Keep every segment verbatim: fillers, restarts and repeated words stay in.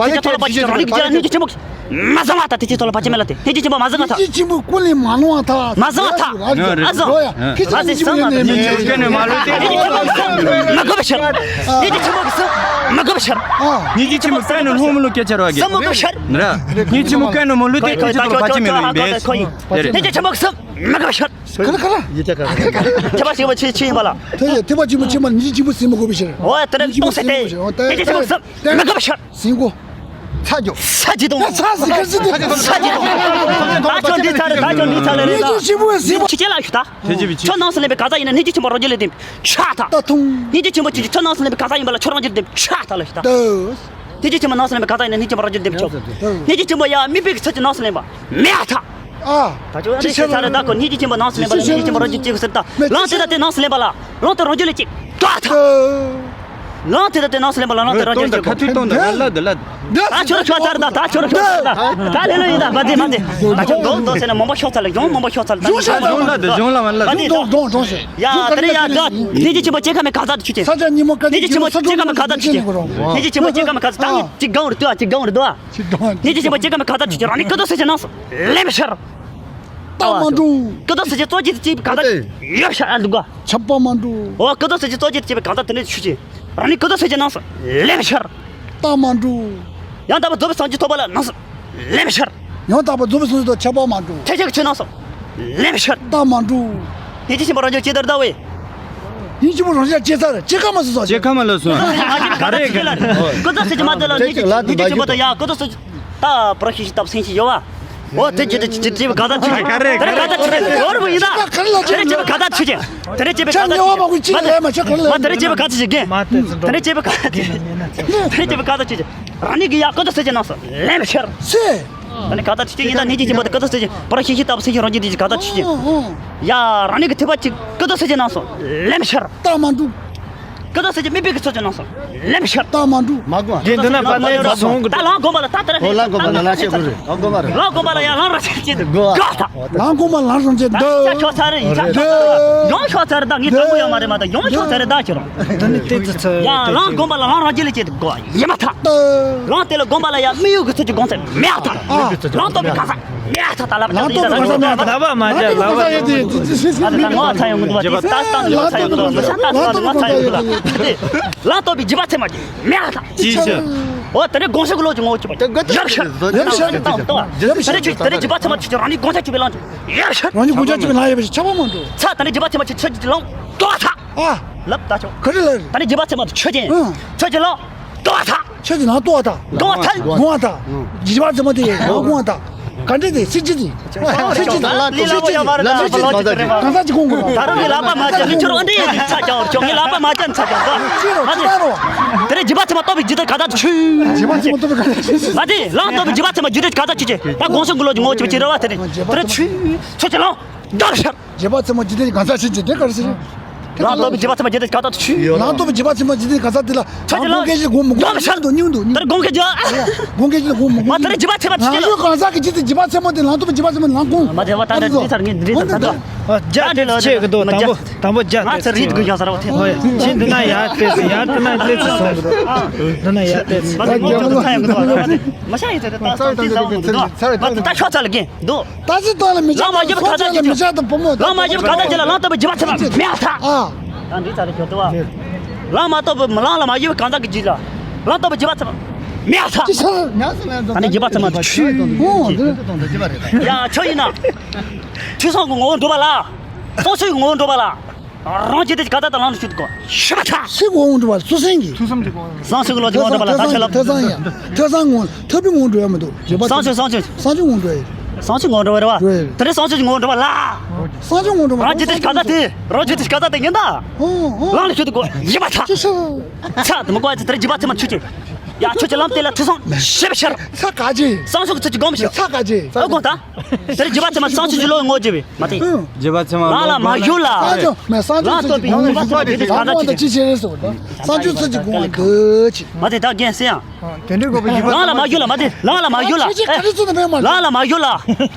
ཕལ་ཆེར་ཐོག་ལ་ཕ་ཆེ་རང་ཉིད་ཀྱི་ལྷན་རྒྱས་ཆེན་པོ་མ་བཟང་བ་ད། ཐེ་ཅི་ཐོག་ལ་ཕ་ཆེ་མེད་ལ་དེ་ལྷན་རྒྱས་ཆེན་པོ་མ་བཟང་བ་ད། ལྷན་རྒྱས་ཆེན་པོ་ཀུན་ལས་མ་ལོང་བ་ད། མ་བཟང་བ་ད། ཨ་ཟོ། ཨ་ཟོ། ལྷན་རྒྱས་ཆེན་པོ་ཀུན་ནས་མ་ལོང་སྟེ། ལྷན་རྒྱས་ཆེན་པོ་མ་དགོས་པ་ཤར། ལྷན་རྒྱས་ཆེན་པོ་གི་སུ་མ་དགོས་པ་ཤར། ལྷན་རྒྱས་ཆེན་པོ་ཀུན་ནས་ལྷོང་མི་ལོ་སྐད་ཆ་ར་གི། སུ་མ་དགོས་པ་ཤར། ལྷན་རྒྱས་ཆེན་པོ་ཀུན་ནས་མ་ལོང་སྟེ་ཐེ་ཅི་ཐོག་ལ་ཕ་ཆེ་མེད་ལ་ཡིན་པས། ལྷན་རྒྱས་ཆེན་པོ་གི་སུ་མ་དགོས་པ་ཤར། ཁ་ལ་ཁ་ལ། ཐེ་བ་ཆེན་པོ་ཆེ་ཆེ་ཡིན་པ་ལ། ཐེ་ཐེ་བ་ཆེན་པོ་ཆེ་མ་ལྷན་རྒྱས་ཆེན་པོ་སུ་མ་དགོས་པ་ཤར། འོ་དེ་ནས་གཏོང་ཟེར་ཏེ། ལྷན་རྒྱས་ཆེན་པོ་གི་སུ་མ་དགོས་པ་ཤར། ཟིན་གོ། ཚ་རྒྱོ། ཚ་ཇི་དང་། ཚ་ཟི་ཁ་ཟི་དང་། ཚ་ཇི་དང་། ད་ཁྱོད་འདི་ཚ་རེད། ད་ཁྱོད་འདི་ཚ་ལ་རེད་ད། ཆི་ཆི་ལ་ཞུ་ད། ཁྱོད་ནང་སུ་ལེན་པའི་ག་ཚ་ཡིན་ན་ནི་ཅི་ཆི་མ་རོ་ཇི་ལེ་དེ་ཆ་ད། ད་ཐུང་། ནི་ཅི་ཆི་མ་ཅི་ཆི་ཁྱོད་ནང་སུ་ལེན་པའི་ག་ཚ་ཡིན་པ་ལ་ཁྱོད་རང་ཇི་དེ་ཆ་ད་ལ་ཞུ་ད། ད། ནི་ཅི་ཆི་མ་ནང་སུ་ལེན་པའི་ག་ཚ་ཡིན་ན་ནི་ཅི་མ་རོ་ཇི་དེ་ཆོ། ནི་ཅི་ཆི་མ་ཡ་མི་པའི་གི་ཚ་ཅི་ནང་སུ་ལེན་པ་མེ་ཨ་ཐ། ཨ། ད་ཆོ་ཨ་ནི་ཤེས་ཚར་ད་ཁོ་ནི་ཅི་ཆི་མ་ནང་སུ་ལེན་པ་ལ་ནི་ཅི་ཆི་མ་རོ་ཇི་ཅི་གི་ཟེར་ད། ལང་དེ་ད་དེ་ནང་སུ་ལེན་པ་ལ་ལང་དེ་རོ་ཇི་ལེ་ཅི་ད་ཐ། ལང་དེ་ད་དེ་ནང་སུ་ལེན་པ་ལ་ལང་དེ་རོ་ཇི་ལེ་ཅི་ད་ཐ། ཁ་ཐུག་གཏོང་ད་ལ་ད་ལ། ད་ཆོར་ཆོ་ཚར་ད། ད་ཆོར་ཆོ་ཚར་ད། ད་ལེ་ལོ་ཡིན་ད། མ་དེ་མ་དེ། ད་ཆོ་གོ་དོ་ཟེར་ན་མང་པོ་ཤོག་ཚར་ལ་གཞུང་མང་པོ་ཤོག་ཚར་ལ་ད། གཞུང་ཤོག་ཚར་ལ་ད་གཞུང་ལ་མ་ལ། མ་དེ་ད། ཡ་དེ་རེད་ཡ་ད། ནི་ཅི་ཆི་མ་ཅི་ཁ་མེ་ག་ཚ་ཆུ་ཆེ། ས་ཆ་ཉི་མ་ག་ནི་ཅི་ཆི་མ་ཅི་ཁ་མེ་ག་ཚ་ཆུ་ཆེ། ནི་ཅི་ཆི་མ་ཅི་ཁ་མེ་ག་ཚ་ད་ངི་ཅི་གང་རུ་ཏུ་ཨ་ཅི་གང་རུ་ཏུ་ཨ། ནི་ཅི་ཆི་མ་ཅི་ཁ་མེ་ག་ཚ་ཆུ་ཆེ། རང་ནི་ཀི་དོ་ཟེར་ཆེ་ནང་སོ་ལེ་མི་ཤར། རྟགས་མ་འགྲོ། ཀི་དོ་ཟེར་ཆེ་གཙོ་ཆེ་ཅི་ག་ཚ་ཡོད་ཤར་ཨ་འདུག་ག་ཆབ་པ་མ་འགྲོ། འོ་ཀི་དོ་ཟེར་ཆེ་གཙོ་ཆེ་ཅི་ག་ཚ་དེ་ནི་ཆུ་ཆེ། རང་ནི་ཀི་དོ་ཟེར་ཆེ་ནང་སོ་ལེ་མི་ཤར། རྟགས་མ་འགྲོ། ཡང་དག་པར་རྫོགས་པའི་སངས་རྒྱས་ཐོབ་པ་ལ་ནང་སོ་ལེ་མི་ཤར། ཡང་དག་པར་རྫོགས་པའི་སངས་རྒྱས་ཐོབ་ཆབ་པ་མ་འགྲོ། ཐེག་ཆེན་གྱི་ཆོས་ནང་སོ་ལེ་མི་ཤར། རྟགས་མ་འགྲོ། ཡིན་གཅིག་ཆེན་པོ་རང་རྒྱལ་ཇི་ལྟར་ལྟ་བས། ཡིན་གཅིག་ཆེན་པོ་རང་རྒྱལ་ཇི་ལྟར་ཇི་ལྟར་མ་སོང་སོང་། ཇི་ལྟར་མ་སོང་སོང་། ཀུན་རྫོབ་ཟེར་གྱི་མ་དེ་ལ་ནི་ནི་གཅིག་ཆེན་པོ་དེ་ཡ་ཀུན་རྫོབ་ཟེར་གྱི་ད་པར་ཤེས་ཤིག་ཏབ་སེང་ཤིག་ཡོད་བ། འོ་དེ་ཇི་ལྟར་ཇི་ལྟར་ག་ད་ཆུ་ཆེ། དེ་རེ་ག་ད་ཆུ་ཆེ་ཡོད་རེ་བ་ཡིན་ད། དེ་རེ་ཇི་ལྟར་ག་ད་ཆུ་ཆེ། དེ་རེ་ཇི་ལྟར་ག་ད་ཆུ་ཆེ། མ་དེ་མ་དེ་རེ་ཇི་ལྟར་ག་ད་ཆུ་ཆེ་གན། དེ་རེ་ཇི་ལྟར་ག་ད་ཆུ་ཆེ། རང་ཉིད་ཀྱི་ཡ་ཀུན་རྫོབ་ཟེར་གྱི་ནང་སོ་ལེ་མི་ཤར། ད་ནི་ག་ད་ཆུ་ཆེ་ཡིན་ད་ནི་ཅི་ཆེན་པོ་དེ་ཀུན་རྫོབ་ཟེར་གྱི་པར་ཤེས་ཤིག་ཏབ་སེང་ཤིག་རང་རྒྱལ་དེ་ཅི་ག་ད་ཆུ་ཆེ། ཡ་རང་ཉིད་ཀྱི་ཐེག་པ་ཅིག་ཀུན་རྫོབ་ཟེར་གྱི་ནང་སོ་ལེ་མི་ཤར། རྟགས་མ་འགྲུབ། ཀུན་རྫོབ་ཟེར་གྱི་མི་པའི་གི་ཚོགས་ཀྱི་ནང་སོ་ལེ་མི་ཤར། རྟགས་མ་འགྲུབ། མ་དགོས། དེ་འདི་ན་པ་ནས་ད་སོང་གི་ད་ལང་དགོན་པ་ལ་ད་ད་ར་ཧོ་ལང་དགོན་པ་ལ་ལ་ཆེ་གོ་རེ་ལང་དགོན་པ་རེ། ལང་དགོན་པ་ལ་ཡང་ལང་ར་ཆེ་ཆེ་དགོ་ད། ལང་དགོན་པ་ལང་རང་ཆེ་ད་དགོ། ཆ་ཆོག་ཚར་རེ་ཡིན་ཆ་ཆོག་ཚར་རེ་ཡོང་ཆོག་ཚར་རེ་ད་ངས་དྲང་པོ་ཡོད་མ་རེད་མ་ད་ཡོང་ཆོག་ཚར་རེ་ད་ཁྱེད་རང་། ད་ནི་ཏེ་ཙི་ཚ་ཡང་ལང་དགོན་པ་ལ་ལང་རང་རྒྱལ་ལ་ཆེ་དགོ་ཡིན་མ་ཐག་ལང་དེ་ལ་དགོན་པ་ལ་ཡང་དམིགས་ཡུལ་གྱི་ཚུལ་གྱི་དགོངས་ཚད་མེད་ཐག་ལང་སྟོབས་པའི་གང་ཟག་མེད་ཐག་ད་ལབ་ལང་སྟོབས་པའི་གང་ཟག་མེད་ཐག་ལབ་མ་བྱ་ལབ་མ་བྱ། ད་ད་ངོ་ཚ་ཡོང་གི་འདུག་བ་དེ་ད་ད་ངོ་ཚ་ཡོང་གི་འདུག་བ་མི་ཤ་ད་ད་ངོ་ཚ་ཡོང་གི་འདུག་བ། ལང་སྟོབས་པའི་འཇིགས་པ་ཚད་མ་གྱི་མེད་ཐག་ཅི་ཤེས། འོ་དེ་ནས་དགོངས་ཞུ་གི་ལོ་གྱི་ངོ་བོ་གྱུར་པ་ཡབ་ཤར། ཡབ་ཤར། ད་ད་དེ་ནས་ཆུ་དེ་ནས་འཇིགས་པ་ཚད་མ་ཆུ་ཆེ་རང་ནི་དགོངས་ཚད་གྱུར་པའི་ལང་ཆུ་ཡབ་ཤར། རང་ནི་དགོངས་ཚད་གྱུར་པའི་ལང་ཡབ་ཤར་ཆ་པ་མ་འགྲོ། ཚ་ད་ནི་འཇིགས་པ་ཚད་མ་ཆུ་ཆུ་ཆེ་ལང་ཏོ་ཐག་ཨ། ལབ་ད་ཆོག་ག་རེ་ལབ། ད་ནི་འཇིགས་པ་ཚད་མ་དེ་ཆོས་ཅན། ཨང་། ཆོས་ཅན་ལ་ལྟོ་བ་དག་ཆོས་ཅན་ལ་ལྟོ་བ་དག་དགོངས་བ་དག་དགོངས་བ་དག་འཇིགས་པ་ཚད་མ་དེ་ཡང་དགོངས་བ་དག་ག་འདྲ་དེ་སྲིད་ཇི་དེ། སྲིད་ཇི་དེ། ལ་ལ་ལ་ལ་ཡ་མ་རེད་ལ་ལ་ལ་ལ་གང་ཟག་ཅིག་དགོངས་དགོས་ར། ད་རུང་གི་ལག་པ་མ་བཅད་ནི་ཁྱོད་རང་འདི་ཡ་འདི་ཚ་ཀྱང་ཁྱོད་ངའི་ལག་པ་མ་བཅད་ནི་ཚ་ཀྱང་ད། ཅི་རོ་ཅི་རོ། དེ་རེད་འཇིགས་པ་ཚད་མ་ལྟོ་བའི་འཇིགས་དེ་ག་ད་ཆུ། འཇིགས་པ་ཚད་མ་ལྟོ་བའི་ག་ད་ཆུ། མ་དེ་ལང་ལྟོ་བའི་འཇིགས་པ་ཚད་མ་འཇིགས་དེ་ག་ད་ཆུ་ཅེ། ད་དགོངས་ཞུ་གི་ལོ་གྱི་ངོ་བོ་གྱུར་པའི་ཕྱི་ར་བ་དེ་རེད། དེ་རེད་ཆུ། ཆུ་ཅེ་ལང་། དག་ཤར། འཇིགས་པ་ཚད་མ་འཇིག་རྟེན་གྱི་གང་ཟག་ཕྱིན་ཅི་དེ་ག་རེ་ཟེར། ལང་ལྟོ་བའི་འཇིགས་པ་ཚད་མ་འཇིག་རྟེན་གང་ཟག་ཏུ་ཆུད། ལང་ལྟོ་བའི་འཇིགས་པ་ཚད་མ་འཇིག་རྟེན་གང་ཟག་དེ་ལ་ད་ཆུ་ལང་དགོངས་སྐད་ཅིག་དགོངས་མི་དགོངས་མི་ཤར་འདུག་སྙིང་འདུག་སྙིང་། ད་དགོངས་སྐད་ཅིག་དགོངས་སྐད་ཅིག་དགོངས་མི་དགོངས། མ་དེ་རེད་འཇིགས་པ་ཚད་མ་ཆུ་ལང་ལྟོ་གང་ཟག་གི་འཇིག་རྟེན་འཇིགས་པ་ཚད་མ་དེ་ལང་ལྟོ་བའི་འཇིགས་པ་ཚད་མ་ལང་དགོངས། མ་དེ་བ་ད་འདྲ་འདི་ཚར་ངས་འདི་རེད་ད་ད། རྒྱ་དེ་ལ་ཆེ་གི་འདུག་དང་པོ་དང་པོ་རྒྱ། ང་ཚེ་རིད་དགོས་ཡ་ས་ར་བ་ཐེ། ཆེ་འདི་ན་ཡར་ཏེ་ཡར་ཏེ་ན་ལེ་ཚེ་སོང་གི་འདུག་འདི་ན་ཡར་ཏེ། མ་དེ་ངོ་ཚ་ཡང་གི་འདུག་མ་དེ་མ་ཤ་ཡི་ཚེ་ད་ད་ད་ཤོག་ཚ་ལ་གིན། འདུག་ད་ཚེ་ཐོག་ལ་མི་ཆགས་ལ་མ་ཡོད་པའི་གང་ཟག་གི་ལ་ལང་ལྟོ་བའི་འཇིགས་པ་ཚད་མ་མེད་ཐག་ཨ། ད་འདི་ཚ་ལ་ཁྱོད་དུ་བ། ལང་མ་ལྟོ་བའི་མི་ལང་ལ་མ་ཡོད་པའི་གང་ཟག་གི་རྗེས་ལ་ལང་ལྟོ་བའི་འཇིགས་པ་ཚད་མ་མེད་ཐག་ད་འདི་འཇིགས་པ་ཚད་མ་ཆུ། ཡ་ཆོས་ཡིན་ན། ཆོས་སོང་གི་ངོ་བོ་འགྲོ་བ་ལ། སོང་ཆོས་ཀྱི་ངོ་བོ་འགྲོ་བ་ལ། རང་རྒྱུད་དེ་ག་ད་ད་ལང་ནས་ཤུགས་དགོས་ཤི་བ་ཐག་ཤི་གོ་འོང་འགྲོ་བ་སུ་སེང་གི། ཐོས་བསམ་གྱི་སྒོ་ནས། སངས་ཆོས་ཀྱི་ལོ་ཀྱི་ངོ་བོ་འགྲོ་བ་ལ་ད་ཆ་ལ། ཐོས་བསམ་ཡ། ཐོས་བསམ་ངོ་ཐོས་པའི་ངོ་བོ་འགྲོ་ཡ་མི་འདུག་རྗེས་དཔག་སངས་ཆོས་སངས་ཆོས། སངས་ཆོས་ངོ་བོ་འགྲོ་བ་རེད་བ། སངས་ཆོས་ངོ་བོ་འགྲོ་བ་རེད་བ། རེད། དེ་རེད་སངས་ཆོས་ཀྱི་ངོ་བོ་འགྲོ་བ་ལ། སངས་ཆོས་ངོ་བོ་འགྲོ་བ་རང་རྒྱུད་དེ་ག་ད་དེ་རང་རྒྱུད་དེ་ག་ད་དེ་ཉན་ད། ཨོ་ཨོ། ལང་ནས་ཤུགས་དགོས་ཤི་བ་ཐག་ཤི་ཤི། ཚ་དེ་མི་དགོས་ཚེ་དེ་རེད་རྗེས་དཔག་ཚད་མ་ཆོས་ཀྱི། ཡ་ཆོས་ཀྱི་ལམ་དེ་ལ་ཐོས་བསམ་ཤེས་པ་ཤར། ཚ་ག་ཅི། སངས་ཆོས་ཀྱི་ཚུལ་གྱི་སྒོམ་ཤར། ཚ་ག་ཅི། ཨོ་དགོངས་དག་དེར་རྗེས་དཔག་ཚད་མ་སངས་ཆོས་ཀྱི་བློའི་ངོ་བོ་བརྗོད་པས་མ་དེ། རྗེས་དཔག་ཚད་མ་ལང་ལ་མ་གཞུག་ལ། སངས་ཆོས་མེད་སངས་ཆོས་ལང་ལྟོ་པའི་ངོ་བོ་འཇིག་རྟེན་གང་ཟག་ཅི་ཅི་ཅི་རེད་ཟེར་བ་དང་སངས་ཆོས་ཚུལ་གྱི་སྒོམ་འདོད་ཅི། མ་དེ་ད་རྒན་སེ་ཡང་། དེ་འདྲའི་དགོས་པའི་རྗེས་དཔག་ལང་ལ་མ་གཞུག་ལ་མ་དེ་ལང་ལ་མ་གཞུག་ལ། ཁྱེད་ཀྱིས་ག་རེ་ཚུལ་དུ་མེད་མ་ལང་ལ་མ་གཞུག་ལ།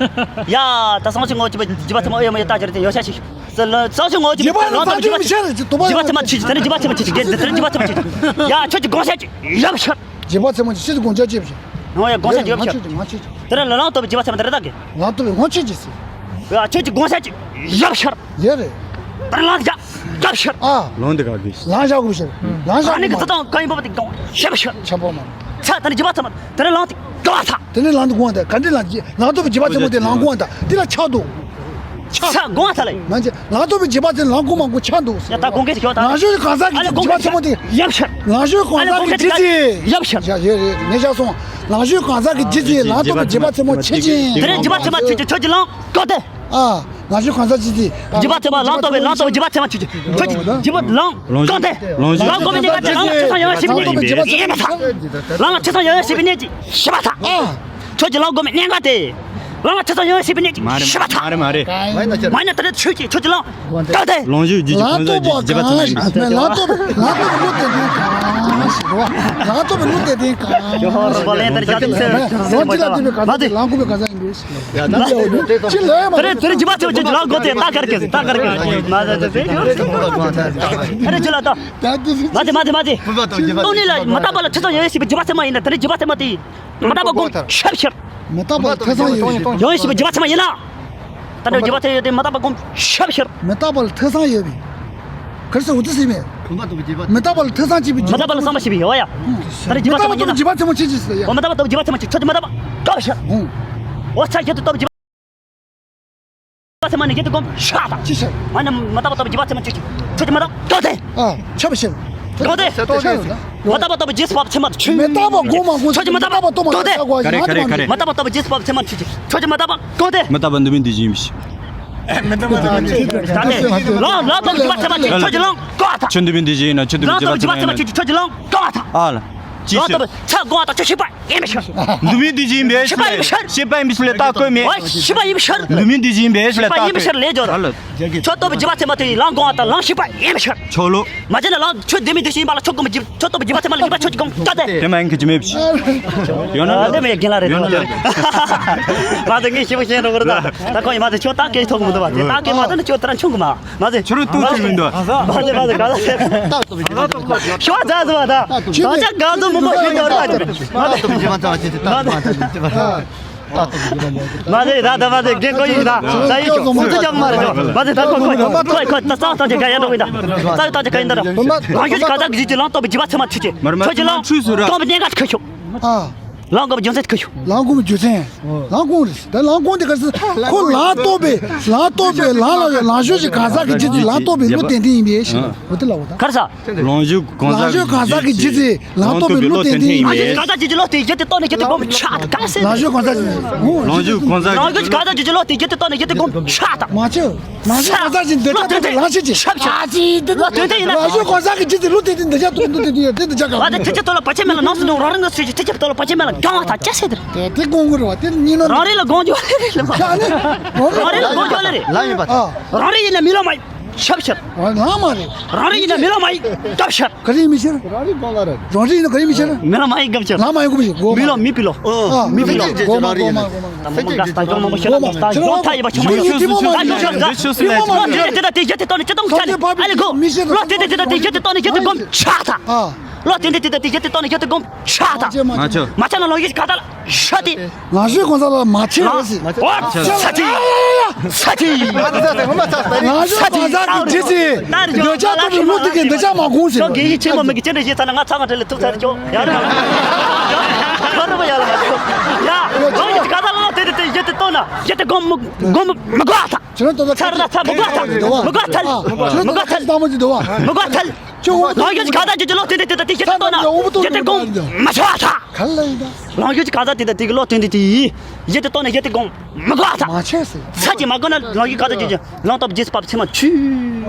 ཡ་ད་སངས་ཆོས་ངོ་བོ་བརྗོད་པས་རྗེས་དཔག་ཚད་མ་ཨེ་མ་ཡ་ད་ཅི་རེད་དེ་ཡོ་ཤ་ཞིག་སངས་ཆོས་ངོ་བོ་བརྗོད་པས་ལང་ལྟོ་པའི་འཇིག་རྟེན་གང་ཟག་ཅི་ཅི་རེད་ཟེར་བ་དང་རྗེས་དཔག་ཚད་མ་ཆོས་ཅི་དེ་ནི་རྗེས་དཔག་ཚད་མ་ཆོས་ཅི་རྒན་དེ་དེ་ནི་རྗེས་དཔག་ཚད་མ་ཆོས་ཅི། ཡ་ཁྱོད་ཀྱི་དགོངས་ཤར་ཅི་ཡབ་ཤར། བྱེད་པ་ཚད་མ་ཅིག་ཤེས་ཀྱི་དགོངས་འཆར་བྱེད་པ་ཞིག་ང་ཡང་དགོངས་འཆར་ཡོད་ཤར། ང་ཆོས་ཀྱི་ང་ཆོས་ཀྱི། དེ་རིང་ལ་ལང་སྟོབས་བྱེད་པ་ཚད་མ་དེ་རེད་ད་གི། ལང་སྟོབས་ང་ཆོས་ཀྱི་ཟེར། ཡ་ཆོས་ཀྱི་དགོངས་འཆར་ཅིག་ཡོད་ཤར། ཡོད་རེད། དེ་རིང་ལང་ཡ་ཡོད་ཤར། ཨ། ལང་འདི་ག་གི། ལང་བཞག་དགོས་ཤར། ལང་བཞག་ཨ་ནི་གི་ཚ་དང་གང་ཡིན་པ་དེ་དགོངས་ཤར་ཤར། ཆེན་པོ་མ། ཚ་དེ་ནི་བྱེད་པ་ཚད་མ་དེ་རིང་ལང་དེ་དགོངས་ཚ། དེ་ནི་ལང་དེ་དགོངས་དེ་ག་འདྲི་ལང་ཅི་ལང་སྟོབས་བྱེད་པ་ཚད་མ་དེ་ལང་དགོངས་དེ་འདི་ལ་ཆགས་འདུག་ཆགས། ས་དགོངས་ས་ལ། ང་ཚོས་ལང་སྟོབས་ཀྱི་བྱེད་པ་ཚེ་ལང་དགོས་མ་དགོས་ཆགས་འདུག་ཡ་ད་དགོངས་སྐད་ཞིག་ཤོག་ད། ལང་ཤོར་གང་ཟག་གི་ཨ་ལ་བྱེད་པ་ཚེ་མ་དེ། ཡབ་ཤར། ལང་ཤོར་གང་ཟག་གི་ཇི་ཚེ། ཡབ་ཤར། ཡ་ཡོད་རེད་ངས་བཞག་སོང་། ལང་ཤོར་གང་ཟག་གི་ཇི་ཚེ་ལང་སྟོབས་ཀྱི་བྱེད་པ་ཚེ་མ་ཆེ་ཆེ། དེ་རིང་བྱེད་པ་ཚེ་མ་ཆེ་ཆེ་ཁྱོད་ཀྱི་ལང་དགོས་ཏེ། ཨ། ལང་ཤོར་གང་ཟག་ཇི་ཚེ། བྱེད་པ་ཚེ་མ་ལང་སྟོབས་པའི་ལང་སྟོབས་བྱེད་པ་ཚེ་མ་ཆེ་ཆེ། ཁྱོད་ཀྱི་བྱེད་པ་ལང་དགོས་ཏེ། ལང་དགོས་མི་ནི་ག་ཚེ་ལང་ཆེ་ཚང་ཡོད་ཤེས་པའི་གནས་ཀྱི་ཡིན་པ་ཐག་ལང་ཆེ་ཚང་ཡོད་ཤེས་པའི་གནས་ཀྱི་ཤེས་པ་ཐག་ཨ། ཁྱོད་ཀྱི་ལང་དགོས་མི་གནས་ག་ཏེ། རང་ལ་ཆ་ཚང་ཡོད་ཡོད་ཤེས་པའི་གནས་ཀྱི། རང་ལ་ཆ་ཚང་ཡོད་ཡོད་ཤེས་པའི་གནས་ཀྱི། མ་རེད་ཤེས་པ་ཐག་མ་རེད་མ་རེད། མ་ཡིན་ན་ད་རེས་ཆོས་ཀྱི་ཆོས་ཀྱི་ལང་། ལྟ་སྟེ། ལང་ཤོར་རྒྱུ་ཅིག་ལང་གང་ཟག་སྟོབས་པ་གང་ཞིག་ལང་སྟོབས་ལང་སྟོབས་ཀྱི་བློ་དེ་དེ་གང་ཞིག་རེད་བ། ལང་སྟོབས་ཀྱི་བློ་དེ་དེ་གང་ཞིག་ཡོ་ཧོ་རོ་བ་ལེན་དར་རྒྱ་དེ་ཚེ། ལང་ཅི་ལ་དེ་བའི་གང་ཟག་ལང་དགོས་པའི་གང་ཟག་ཡིན་པས། ཅི་ལ་ཡ་མ་དེ་རེད་དེ་རེད་ཇི་མ་ཆེ་བ་ཆེ་ལང་དགོས་དེ་ལྟ་གར་གེ་ལྟ་གར་གེ་མ་ཟེར་དེ་དེ་རེད་ཅི་ལ་ད། མ་དེ་མ་དེ་མ་དེ། ཏོ་ནི་ལ་མ་ལྟ་བ་ལ་ཆ་ཚང་ཡོད་ཡོད་ཤེས་པའི་ཇི་མ་ཚེ་མ་ཡིན་ན་ད་རེས་ཇི་མ་ཚེ་མ་དེ། མི་རྟག་པ་སྒོམ་ཤབ་ཤར། མི་རྟག་པ་ལ་ཐེ་ཚོམ་ཡོད་ཡོད་ཤེས་པའི་རྒྱུ་བ་ཚད་མ་ཡིན་ན། ད་ལྟ་རྒྱུ་བ་ཚད་ཡོད་དེ་མི་རྟག་པ་སྒོམ་ཤབ་ཤར། མི་རྟག་པ་ལ་ཐེ་ཚོམ་ཡོད་པའི། ག་རེ་ཟེར་འུ་ཚོ་ཟེར་མེད། མི་རྟག་པ་ལ་ཐེ་ཚོམ་བྱེད་པའི་མི་རྟག་པ་ལ་བསམ་པ་བྱེད་པའི་ཡོད་ཡ། ད་ལྟ་རྒྱུ་བ་ཚད་མ་ཡིན་ན། མི་རྟག་པ་ལ་ཐེ་ཚོམ་བྱེད་པའི་ཡ། འོ་མི་རྟག་པ་ལ་ཐེ་ཚོམ་བྱེད་པའི་ཁྱོད་ཀྱི་མི་རྟག་པ་སྒོམ་ཤར། འོ་ཚ་ཁྱོད་ཀྱི་ཐེ་ཚོམ་བྱེད་པའི། བ་ཚེ་མ་ནི་ཡེ་དེ་སྒོམ་ཤ་དང་། ཅི་ཤར། མ་ནི་མི་རྟག་པ་ལྟ་བུ་བྱེད་པ་ཚེ་མ་ཁྱོད་ཀྱི་ཁྱོད་ཀྱི་མི་རྟག་པ་གང་དེ། ཨ། ཆབ་ཤར། གང་དེ། གང་དེ། མི་རྟག་པ་ལྟ་བུ་རྗེས་སུ་བབ་ཚེ་མ་ཁྱོད་ཀྱི་མི་རྟག་པ་སྒོམ་མ་སྒོམ་ཁྱོད་ཀྱི་མི་རྟག་པ་གང་དེ། ག་རེ་ག་རེ་ག་རེ། མི་རྟག་པ་ལྟ་བུ་རྗེས་སུ་བབ་ཚེ་མ་ཁྱོད་ཀྱི་ཁྱོད་ཀྱི་མི་རྟག་པ་གང་དེ། མི་རྟག་པ་འདི་མིན་འདི་བཞིན་ཡིན་པ་ཞིག་མི་རྟག་པ་ལྟ་བུ་རྗེས་སུ་བབ་ཚེ་མ་ཁྱོད་ཀྱི་ཁྱོད་ཀྱི་ལང་གང་དེ། ཁྱོད་འདི་མིན་འདི་བཞིན་ཡིན་ན་ཁྱོད་འདི་མིན་རྗེས་སུ་བབ་ཚེ་མ་ཁྱོད་ཀྱི་ཁྱོད་ཀྱི་ལང་གང་དེ། ཨ་ལ། ཅི་ལང་ཟེར། ལྟ་བུ་ཚ་དགོངས་དང་ཁྱོད་ཤེས་པ་ཡིན་པའི་ཕྱིར། འདི་མིན་འདི་བཞིན་པའི་ཕྱིར་ལས། ཤེས་པ་ཡིན་པའི་ཕྱིར་ལས་རྟགས་བཀོད་མེད། ཨོ་ཤེས་པ་ཡིན་པའི་ཕྱིར། འདི་མིན་འདི་བཞིན་པའི་ཕྱིར་ལས་རྟགས་བཀོད་མེད། ཤེས་པ་ཡིན་པའི་ཕྱིར་ལས་སྦྱོར། ཨ་ལ། ཁྱོད་ལྟ་བུ་བྱེད་པ་ཚེ་མ་དེ་ཡི་ལང་དགོངས་དང་ལང་ཤེས་པ་ཡིན་པའི་ཕྱིར། ཆོག་ལོ། མ་བྱས་ན་ལང་ཁྱོད་འདི་མིན་འདི་བཞིན་པ་ལ་ཁྱོད་སྒོམ་བྱེད་ཁྱོད་ལྟ་བུ་བྱེད་པ་ཚེ་མ་ལ་ཡིན་པ་ཁྱོད་ཀྱིས་སྒོམ་ཀ་དེ། དེ་མ་ཡིན་གི་ཅི་མེད་པ་ཞིག་ཡོད་ན་ལ། དེ་མ་ཡིན་རྒན་ལགས་རེད། ཡོད་ན་ལ། མ་དེ་ངས་ཤེས་པ་ཤེས་འགྲོ་གི་རེད་ད། ད་ཁོ་ཡིན་མ་དེ་ཁྱོད་ད་སྐད་ཐོག་མི་འདུག་བ་དེ་ད་སྐད་མ་ཐོག་ན་ཁྱོད་དེ་རང་ཆུང་གི་མ། མ་ཟེར། ཁྱོད་རང་ལྟོས་ཤིག་མི་འདུག་མ་ཟེར་མ་ཟེར་ག་ལ་ཟེར། ཤོག་ཚ་ཟེར་བ་ད། ད་ཆ་ག་ཚོད་མི་མོ་ཤོད་ཡོད་རེད་ད། མ་ཟེར། མ་ཟེར་ད་ད་མ་ཟེར་རྒན་ཁོ་ཡིན་ད། ད་ཡིན་ཤོག་སུ་ཚོད་ཀྱང་མ་རེད་ཤོག་མ་ཟེར་ད་ཁོ་ཁོ་ཁོ་ཁོ་ད་རྩ་བ་ཐམས་ཅད་ག་ཡ་འགྲོ་གི་ད། རྩ་བ་ཐམས་ཅད་ག་ཡ་འགྲོ། ལང་ཤོར་གྱི་ག་ད་གི་ཅི་ལང་སྟོབས་པའི་བྱེད་པ་ཚེ་མ་ཁྱོད་ཀྱི་ཁྱོད་ཀྱི་ལང་སྟོབས་པའི་གནད་འགག་ཁྱོད་ཤོག་ལང་དགོས་པའི་རྒྱུ་མཚན་ཁོ་ཤོག་ལང་དགོས་པའི་རྒྱུ་མཚན། ལང་དགོས་རེད། ད་ལང་དགོས་དེ་ག་རེ་ཟེར། ཁོ་ལང་སྟོབས་པའི་ལང་སྟོབས་པའི་ལང་ལ་ཡོད་ལང་ཤོར་གྱི་གང་ཟག་གི་རྒྱུ་དེ་ལང་སྟོབས་པའི་བློ་གཏན་གཏན་ཡིན་པས་ཤེས། འོ་དེ་ལ་འོ་ད། ག་རེ་ཟེར། ལང་ཤོར་གང་ཟག་གི་རྒྱུ་དེ་ལང་སྟོབས་པའི་བློ་གཏན་གཏན་ཡིན་པས། ལང་ཤོར་གང་ཟག་རྒྱུ་དེ་ལོ་དེ་ཡེ་དེ་ལྟོ་ནས་ཡེ་དེ་སྒོམ་ཆགས་ད་ག་རེ་ཟེར། ལང་ཤོར་གང་ཟག་རྒྱུ་དེ། ལང་ཤོར་གང་ཟག་རྒྱུ་དེ་ལོ་དེ་ཡེ་དེ་ལྟོ་ནས་ཡེ་དེ་སྒོམ་ཆགས་ད། མ་ཆོས། ལང་ཤོར་གང་ཟག་ཅིག་འདོད་ཆགས་ཐོབ་པའི་ལང་ཤོར་གྱི་ཆབ་ཆ་ཅིག་འདོད་ལ་དོན་དེ་ཡིན་ན། ལང་ཤོར་གང་ཟག་གི་རྒྱུ་དེ་བློ་གཏན་གཏན་འདོད་ཆགས་ཐོབ་པའི་བློ་གཏན་གཏན་ཡོད་དེ་འདོད་ཆགས་གང་། བ་དེ་ཐེ་ཚེ་ཐོག་ལ་བར་ཆད་མེད་ལ་ནང་སུ་འདུག་རང་རང་གི་སུ་ཞིག་ཐེ་ཚེ་ཐོག་ལ་བར་ཆད་མེད་ལ་གང་བ་ཐག་ཅི་ཟེར་དེ། དེ་དེ་དགོངས་དགོས་རེད་བ་དེ་གཉིས་ནོར། རང་རེ་ལ་དགོངས་རྒྱུ་རེད་ལ་མ་རེད། རང་རེ་ལ་དགོངས་རྒྱུ་ལ་རེད། ལ་ཡིན་པ། ཨ། རང་རེ་ཡིན་ན་མི་ལ་མ་ཡིན་ཆབ་ཤར། རང་ལ་མ་རེད། རང་རེ་ཡིན་ན་མི་ལ་མ་ཡིན་སྐབས་ཤར། ག་རེ་ཡིན་མི་ཤེས། རང་རེ་དགོངས་ལ་རེད། རང་རེ་ཡིན་ན་ག་རེ་ཡིན་མི་ཤེས། མི་ལ་མ་ཡིན་སྐབས་ཤར། ལ་མ་ཡིན་དགོས་མི་ཤེས་གོ། མི་ལ་མི་པི་ལོ། ཨ། མི་པི་ལོ། གོ་མ་གོ་མ་གོ་མ། ད་མ་མ་དགའ་ས་ཅོག་མང་པོ་ཤོད་ལ་མ་ད་ཡོང་ཐ་ཡི་བ་ཆུང་མ་ཡོང་། ད་ཡོང་ཤོད་ད་ཡོང་ཤོད་ད་དེ་ཡེ་དེ་ལྟོ་ནི་ཅི་ཏོང་ཁྱ་ནི་ཨ་ལེ་གོ། ལོ་དེ་དེ་དེ་ད་དེ་ཡེ་དེ་ལྟོ་ནི་ཡེ་དེ་སྒོམ་ཆགས་ད། ལོ་དེ་དེ་དེ་ད་དེ་ཡེ་དེ་ལྟོ་ནི་ཡེ་དེ་སྒོམ་ཆགས་ད། མ་ཆོ། མ་ཆ་ན་ལོ་ཡེ་ག་ད་ལ་ཤ་དེ། ང་ཤོད་གོང་ས་ལ་མ་ཆེ་རེད་ཟེར། ཨོ་ས་ཆི། ས་ཆི། ང་ཤོད་གོང་ས་གི་རྗེས་ཟེར། འདོད་ཆགས་ཐོབ་པའི་བློ་དེ་གི་འདོད་ཆགས་མ་དགོངས་ཟེར། ཁྱོད་དགེ་བཤེས་ཆེན་མོ་མི་གི་ཅི་འདྲ་ཞིག་ཚ་ན་ང་ཚ་ང་བྲེལ་ལ་ཐུག་ཚར་ཁྱོད་ཡར་ན། ཁྱོད་རུ་བ་ཡར་ལ་མ་ཁྱོད། ཡ། ཁྱོད་ཀྱི་ག་ད་ལ་དེ་དེ་དེ་ཡེ་དེ་ལྟོ་ན་ཡེ་དེ་སྒོམ་མི་སྒོམ་མི་དགོས་ཐག་ཚར་ལ་ཚར་མི་དགོས་ཐལ། མི་དགོས་ཐལ། མི་དགོས་ཐལ། མི་དགོས་ཐལ། ལང་ཤོར་གྱི་གང་ཟག་ཅིག་གི་བློ་གཏན་གཏན་དེ་དང་དེ་ཡེ་དེ་ལྟོ་ན་ཡེ་དེ་སྒོམ་མ་ཆགས་ཐལ། ག་ལ་ཡིན་ད། ལང་ཤོར་གྱི་གང་ཟག་དེ་དང་དེ་གི་བློ་གཏན་གཏན་དེ་ཡེ་དེ་ལྟོ་ན་ཡེ་དེ་སྒོམ་མི་དགོས་ཐལ། མ་ཆེ་ཟེར། ས་ཅིག་མ་དགོས་ན་ལང་ཤོར་གང་ཟག་ཅིག་གི་ལང་སྟོབས་རྗེས་སུ་བབ་ཚེ་མ་ཆུ།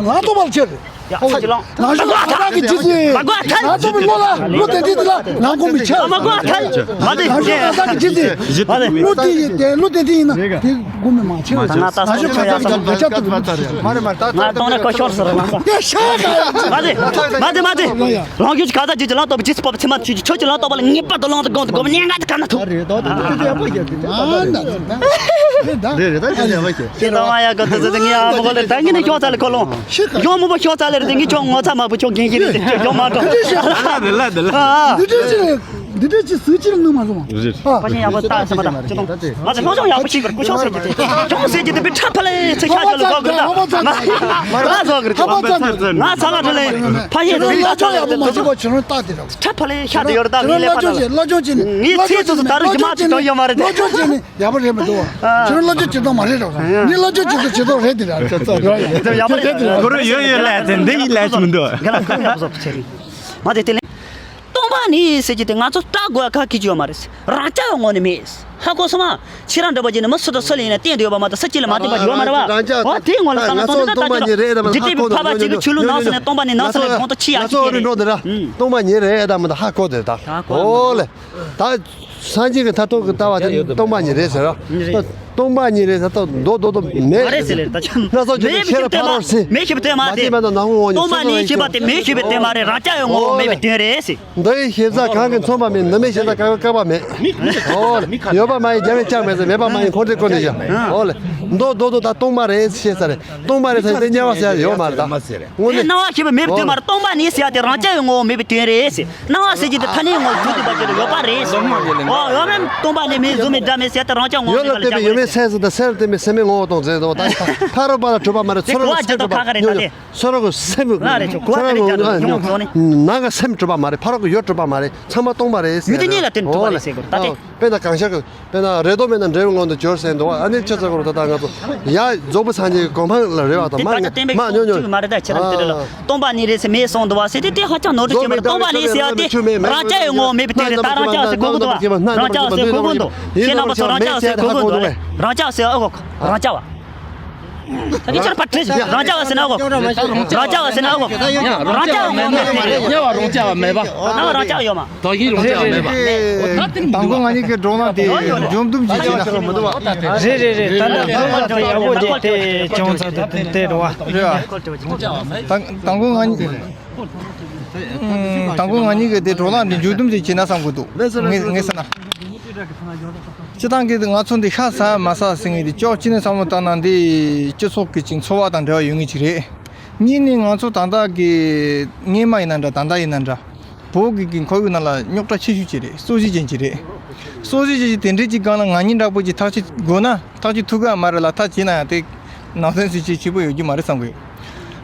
ལང་སྟོབས་ལ་ཆེ་རེད། ཡ་ས་ཅིག་ལང་། ལང་ཤོར་གང་ཟག་གི་རྗེས་སུ། མ་དགོས་ཐལ། ལང་སྟོབས་བློ་ལ་བློ་གཏན་གཏན་དེ་ལ་ལང་སྒོམ་མི་ཆགས། མ་དགོས་ཐལ། མ་དེ་ལང་ཤོར་གང་ཟག་གི་རྗེས་སུ། མ་དེ་བློ་དེ་ཡེ་དེ་བློ་གཏན་གཏན་ཡིན་ན་དེ། དགོངས་མི་མ་ཆེ་བ་ང་ད་ལྟ་ང་ཤོད་གང་ཟག་ཅིག་འདོད་ཆགས་ཐོབ་པའི་བློ་གཏན་གཏན་ཡིན། ང་གཏོང་ན་ཁོ་ཤོར་ཟེར་ལ་ང་ས། ཡ་ཤ་ག་ཡ། མ་དེ། མ་དེ་མ་དེ། ལང་ཤོར་གྱི་གང་ཟག་ཅིག་གི་ལང་སྟོབས་རྗེས་སུ་བབ་ཚེ་མ་ཆུ་ཆོས་ཀྱི་ལང་སྟོབས་ལ་ངེས་པར་དུ་ལང་དུ་དགོངས་དུ་དགོངས་མི་ཉན་ང་དུ་ག་ན་ཐུག་རེད་ད་དེ་དེ་ཡག་པོ་ཡོད་དེ། ཨ་ན་ད་རེད་ད་དེ་དེ་ཡག་པོ་ཡོད། ཁྱེད་ད་མ་ཡག་ག་དུ་ཟེར་ཏེ་ངས་ཨ་མོ་གོ་ལེ་ད་ངས་ནི་ཤོག་ཚ་ལེ་ཁོ་ལོང་ཤོག་མོ་པོ་ཤོག་ཚ་ལེ་རེད་དེ་ངས་ཁྱོད་ངོ་ཚ་མ་བུ་ཁྱོད་རྒན་ཞིག་རེད་དེ་ཁྱོད་ཡོང་མ་འགྲོ། ལ་ལ་ལ་ལ། ཨ། འདི་འདྲ་ཞིག་རེད། འདི་འདྲ་ཅིག་ཟིག་ཅིག་ལ་གནོད་མ་སོང་། རེད། ཨ། ཕ་ཆེན་ཡག་པོ་ལྟ་ཟེར་མ་ད་ཅི་དང་། ང་ཚོ་སློབ་སྦྱོང་ཡག་པོ་བྱེད་དགོས། སྐུ་ཞབས་ཟེར་གྱི་དེ་ཁྱོད་ཟེར་གྱི་དེ་བི་ཁྲ་ཕ་ལེ་ཚེ་ཁྱ་ཁྱོད་ལ་བཟོ་དགོས་ད། ང་བཟོ་དགོས་རེད། ཁ་པར་ཚར་ཚར་ང་ཚ་ལ་ཁྲ་ལེ་ཕ་ཆེན་ཚེ་ཁྱ་ཁྱོད་ལ་བཟོ་དགོས། ཁྲ་ཕ་ལེ་ཤ་དེ་ཡོད་རེད་ད། ངའི་ལས་ཕ་ད་ལ་སློབ་སྦྱོང་བྱེད་ནི་སློབ་སྦྱོང་བྱེད་ནི་ངའི་ཚེ་ཚོ་ཚོ་ད་རུང་ཉི་མ་ཅིག་གང་ཡོད་མ་རེད་དེ། སློབ་སྦྱོང་བྱེད་ནི་ཡག་པོ་རེད་མི་འདུག་བ། ཁྱོད་སློབ་སྦྱོང་བྱེད་སྟངས་མ་རེད་རོགས། ངས་སློབ་སྦྱོང་བྱེད་སྟངས་བྱེད་སྟངས་རེད་དེ་ར། ཡག་པོ་རེད། གུ་རུ་ཡོད་ཡོད་ལས་དེ་འདི་ཡི་ལས་ཅི་མི་འདུག་ག་ལ་ག་ལ་བཟོ་བྱེད་རེད། མ་དེ་དེ་ལས། སྟོང་པ་ཉིད་ཟེར་གྱི་དེ་ང་ཚོ་ལྟ་དགོས་ཁག་གི་ཡོད་མ་རེད། རང་རྐྱ་བའི་ངོ་ནས་མེད། ཧ་གོ་སོང་ང་། ཁྱེད་རང་འདྲ་པོ་ཅིག་ནི་མི་སུ་དང་སུ་ལ་ཡིན་ན་བསྟན་དུ་ཡོད་པ་མ་གཏོགས་སུ་གཅིག་ལ་མ་བསྟན་པ་ཡོད་མ་རེད་བ། འོ་དེའི་ངོ་ལ་ད་ང་ཚོ་སྟོང་པ་ཉིད་རེད་ད་མ་ད་ཁོ་ཚོ་ནི་ད་ལྟ་ཅིག་ཆོས་ལུགས་ནང་སོང་ནས་སྟོང་པ་ཉིད་ནང་སོང་ནས་དགོངས་དག་ཆེ་ཡག་ཅིག་སྐྱེ་རེད། སྟོང་པ་ཉིད་རེད་ད་མ་ད་ཧ་གོ་དེ་ད། འོ་ལེ། ད་སངས་རྒྱས་ཀྱི་མཐར་ཐུག་གི་ལྟ་བ་དེ་སྟོང་པ་ཉིད་རེད་ཟེར་ར། སྟོང་པ་ཉིད་རེད་ཟེར་ད་མདོ་མདོ་མདོ་མེད། མ་རེད་ཟེར་ལེ་ད་ཆ། སྣ་ཚོགས་ཀྱི་མེད་པའི་ཕྱིར་ཕ་རོལ་ཕྱིར་མེད་ཞེས་པ་དོན་མ་དེ། སྟོང་པ་ཉིད་ཞེས་པ་དེ་མེད་ཞེས་པའི་དོན་མ་རེད། རང་རྐྱ་བའི་ངོ་བོ་མེད་པའི་དོན་རེད་ཟེར། འདི་ཡི་ཞེ་ས་གང་གིས་མཚོན་པ་མེད། ནུབ་མོའི་ཞེ་ས་གང་གིས་བཀག་པ་མེད། འོ་ལེ། ཡོད་པ་མ་ཡིན་རྒྱ་མའི་ལྕགས་མེད་ཟེར། མེད་པ་མ་ཡིན་ཁོ་འདྲའི་ཀུན་ནས་བཞག་འོ་ལེ། མདོ་མདོ་མདོ་ད་སྟོང་པ་རེད་ཞེས་ས་རེད། སྟོང་པ་རེད་ས་དེ་དམྱལ་བ་ཟེར་ཡ་ཡོད་མ་རེད་ད། དངོས་གནས། སྣང་བ་ཞེས་པ་མེད་པའི་དོན་མ་རེད། སྟོང་པ་ཉིད་ཟེར་ཡ་དེ་རང་རྐྱ་བའི་ངོ་བོ་མེད་པའི་དོན་རེད་ཟེར། སྣང་བ་ཟེར་གྱི་དེ་ཐ་སྙད་ངོ་བོ་གྲུབ་བསྡད་པ་ཅིག་རེད། ཡོད་པ་རེད་ཟེར། འོ་ཡོད་མེད་སྟོང་པ་ཉིད་མེད། གཟུགས་མེད་སྒྲ་མེད་ཟེར་ཡ་དེ་རང་རྐྱ་ངོ་བོ་ཡོད་མེད་ལ་པ་ལ་བརྟེན་པའི་ཡོད་མེད་སེམས་ཟེར་དང་སེམས་ལ་བརྟེན་པའི་སེམས་མེད་ངོ་བོ་སྟོང་ཟེར་དང་ད་ཕ་རོལ་པ་ལ་གྲུབ་པ་མ་རེད། ཚུར་རོལ་པ་གྲུབ་པ་ཉོ་ཉོ། ཚུར་རོལ་གྱི་སེམས་ཀྱི་ཚུར་རོལ་ནང་གི་སེམས་གྲུབ་པ་མ་རེད། ཕ་རོལ་གྱི་ཡུལ་གྲུབ་པ་མ་རེད། ཚང་མ་སྟོང་པ་རེད། ཚང་མ་སྟོང་པ་རེད། མི་དེ་གཉིས་ལ་བརྟེན་གྲུབ་པ་རེད་ཟེར་དགོས་ད་དེ། དཔེར་ན་གང་ཤར་གྱི་དཔེར་ན་རེ་དོགས་མེད་ན་འབྲས་བུ་མངོན་དུ་གྱུར་ཟེར་འདུག་ཨ་ནི་ཆི་ཟེར་དགོས་རེད། ད་ལྟ་ང་ཚོ་ཡ་རྫོགས་པའི་སངས་རྒྱས་ཀྱི་གོ་འཕང་ལ་རེ་བ་དང་མ་ཉོ་ཉོ་མ་ཉོ་ཉོ། མ་རེད་ད་ཁྱེད་རང་དེ་འདྲ་ལ་སྟོང་པ་ཉིད་རེད་ཟེར་མེད་གསུངས་འདུག་བ་ཟེར་དེ་དེ་ཧ་ཅང་ནོར་འཁྲུལ་ཆེན་པོ་རེད། སྟོང་པ་ཉིད་ཟེར་ཡ་དེ་རང་རྐྱ་བའི་ངོ་བོ་མེད་པའི་དོན་རེད། ད་རང་རྐྱ་ཟེར་གོ་གི་འདུག་བ། རང་རྐྱ་ཟེར་གོ་གི་འདུག་ཁྱེད་རྣམ་པ་ཚོ་རང་རྐྱ་ཟེར་གོ་གི་འདུག་བ། རང་རྐྱ་ཟེར་ཨ་གོ་རང་རྐྱ་བ། ད་དེ་ཆར་པ་ཁྲེ་རང་རྐྱ་བ་ཟེར་ན་ཨ་གོ་རང་རྐྱ་བ་ཟེར་ན་ཨ་གོ་རང་རྐྱ་བ་ངོ་མེད་དེ་རེད། རྐྱ་བ་རང་རྐྱ་བ་མེད་པ། ནང་རང་རྐྱ་བ་ཡོད་མ། དོ་ཡིན་རང་རྐྱ་བ་མེད་པ། དང་པོ་ང་གཉིས་ཀྱི་འགྲོ་ལམ་དེ་འཇོན་འདུམ་ཞིག་བྱས་ན། རེད་རེད་རེད། ད་ལྟ་འགྲོ་ལམ་དེ་ཡག་པོ་དེ་དེ་བྱུང་ཚར་དུ་དེ་འགྲོ་བ། རེད་བ། དང་པོ་ང་གཉིས། དང་པོ་ང་གཉིས་ཀྱི་དེ་འགྲོ་ལམ་འདི་མཇུག་བསྡོམས་ཅིག་བྱེད་ན་བསམ་གྱི་འདུག་ངས་ངས་ཟེར་ན། སྤྱི་བཏང་གི་ང་ཚོ་འདི་ཤ་ཟ་མ་ཟ་ཟེར་མཁན་འདི་ཅོག་གཅིག་ནས་བསམ་བློ་བཏང་ན་འདི་སྤྱི་ཚོགས་ཀྱི་ཅིག་འཚོ་བ་དང་འབྲེལ་བ་ཡོད་མཁན་ཅིག་རེད། གཉིས་ནས་ང་ཚོ་ད་ལྟ་གི་སྔས་མ་ཡིན་ན་འདྲ་ད་ལྟ་ཡིན་ན་འདྲ། བོད་ཀྱི་གི་ཁོར་ཡུག་ནང་ལ་རྙོག་དྲ་ཆེ་ཤོས་ཅིག་རེད། སྲོག་ཤིང་ཅན་ཅིག་རེད། སྲོག་ཤིང་ཅན་ཅིག་དེ་འདྲའི་ཅིག་སྒང་ལ་ང་གཉིས་འདྲ་པོ་ཅིག་ཐག་གཅོད་དགོས་ན་ཐག་གཅོད་ཐུབ་ཀྱི་མ་རེད་ལ། ཐག་བཅད་ན་ཡང་དེ་ནང་དོན་སྲིད་ཇུས་ཆེ་པོ་ཡོད་རྒྱུ་མ་རེད་བསམ་གི་ཡོད།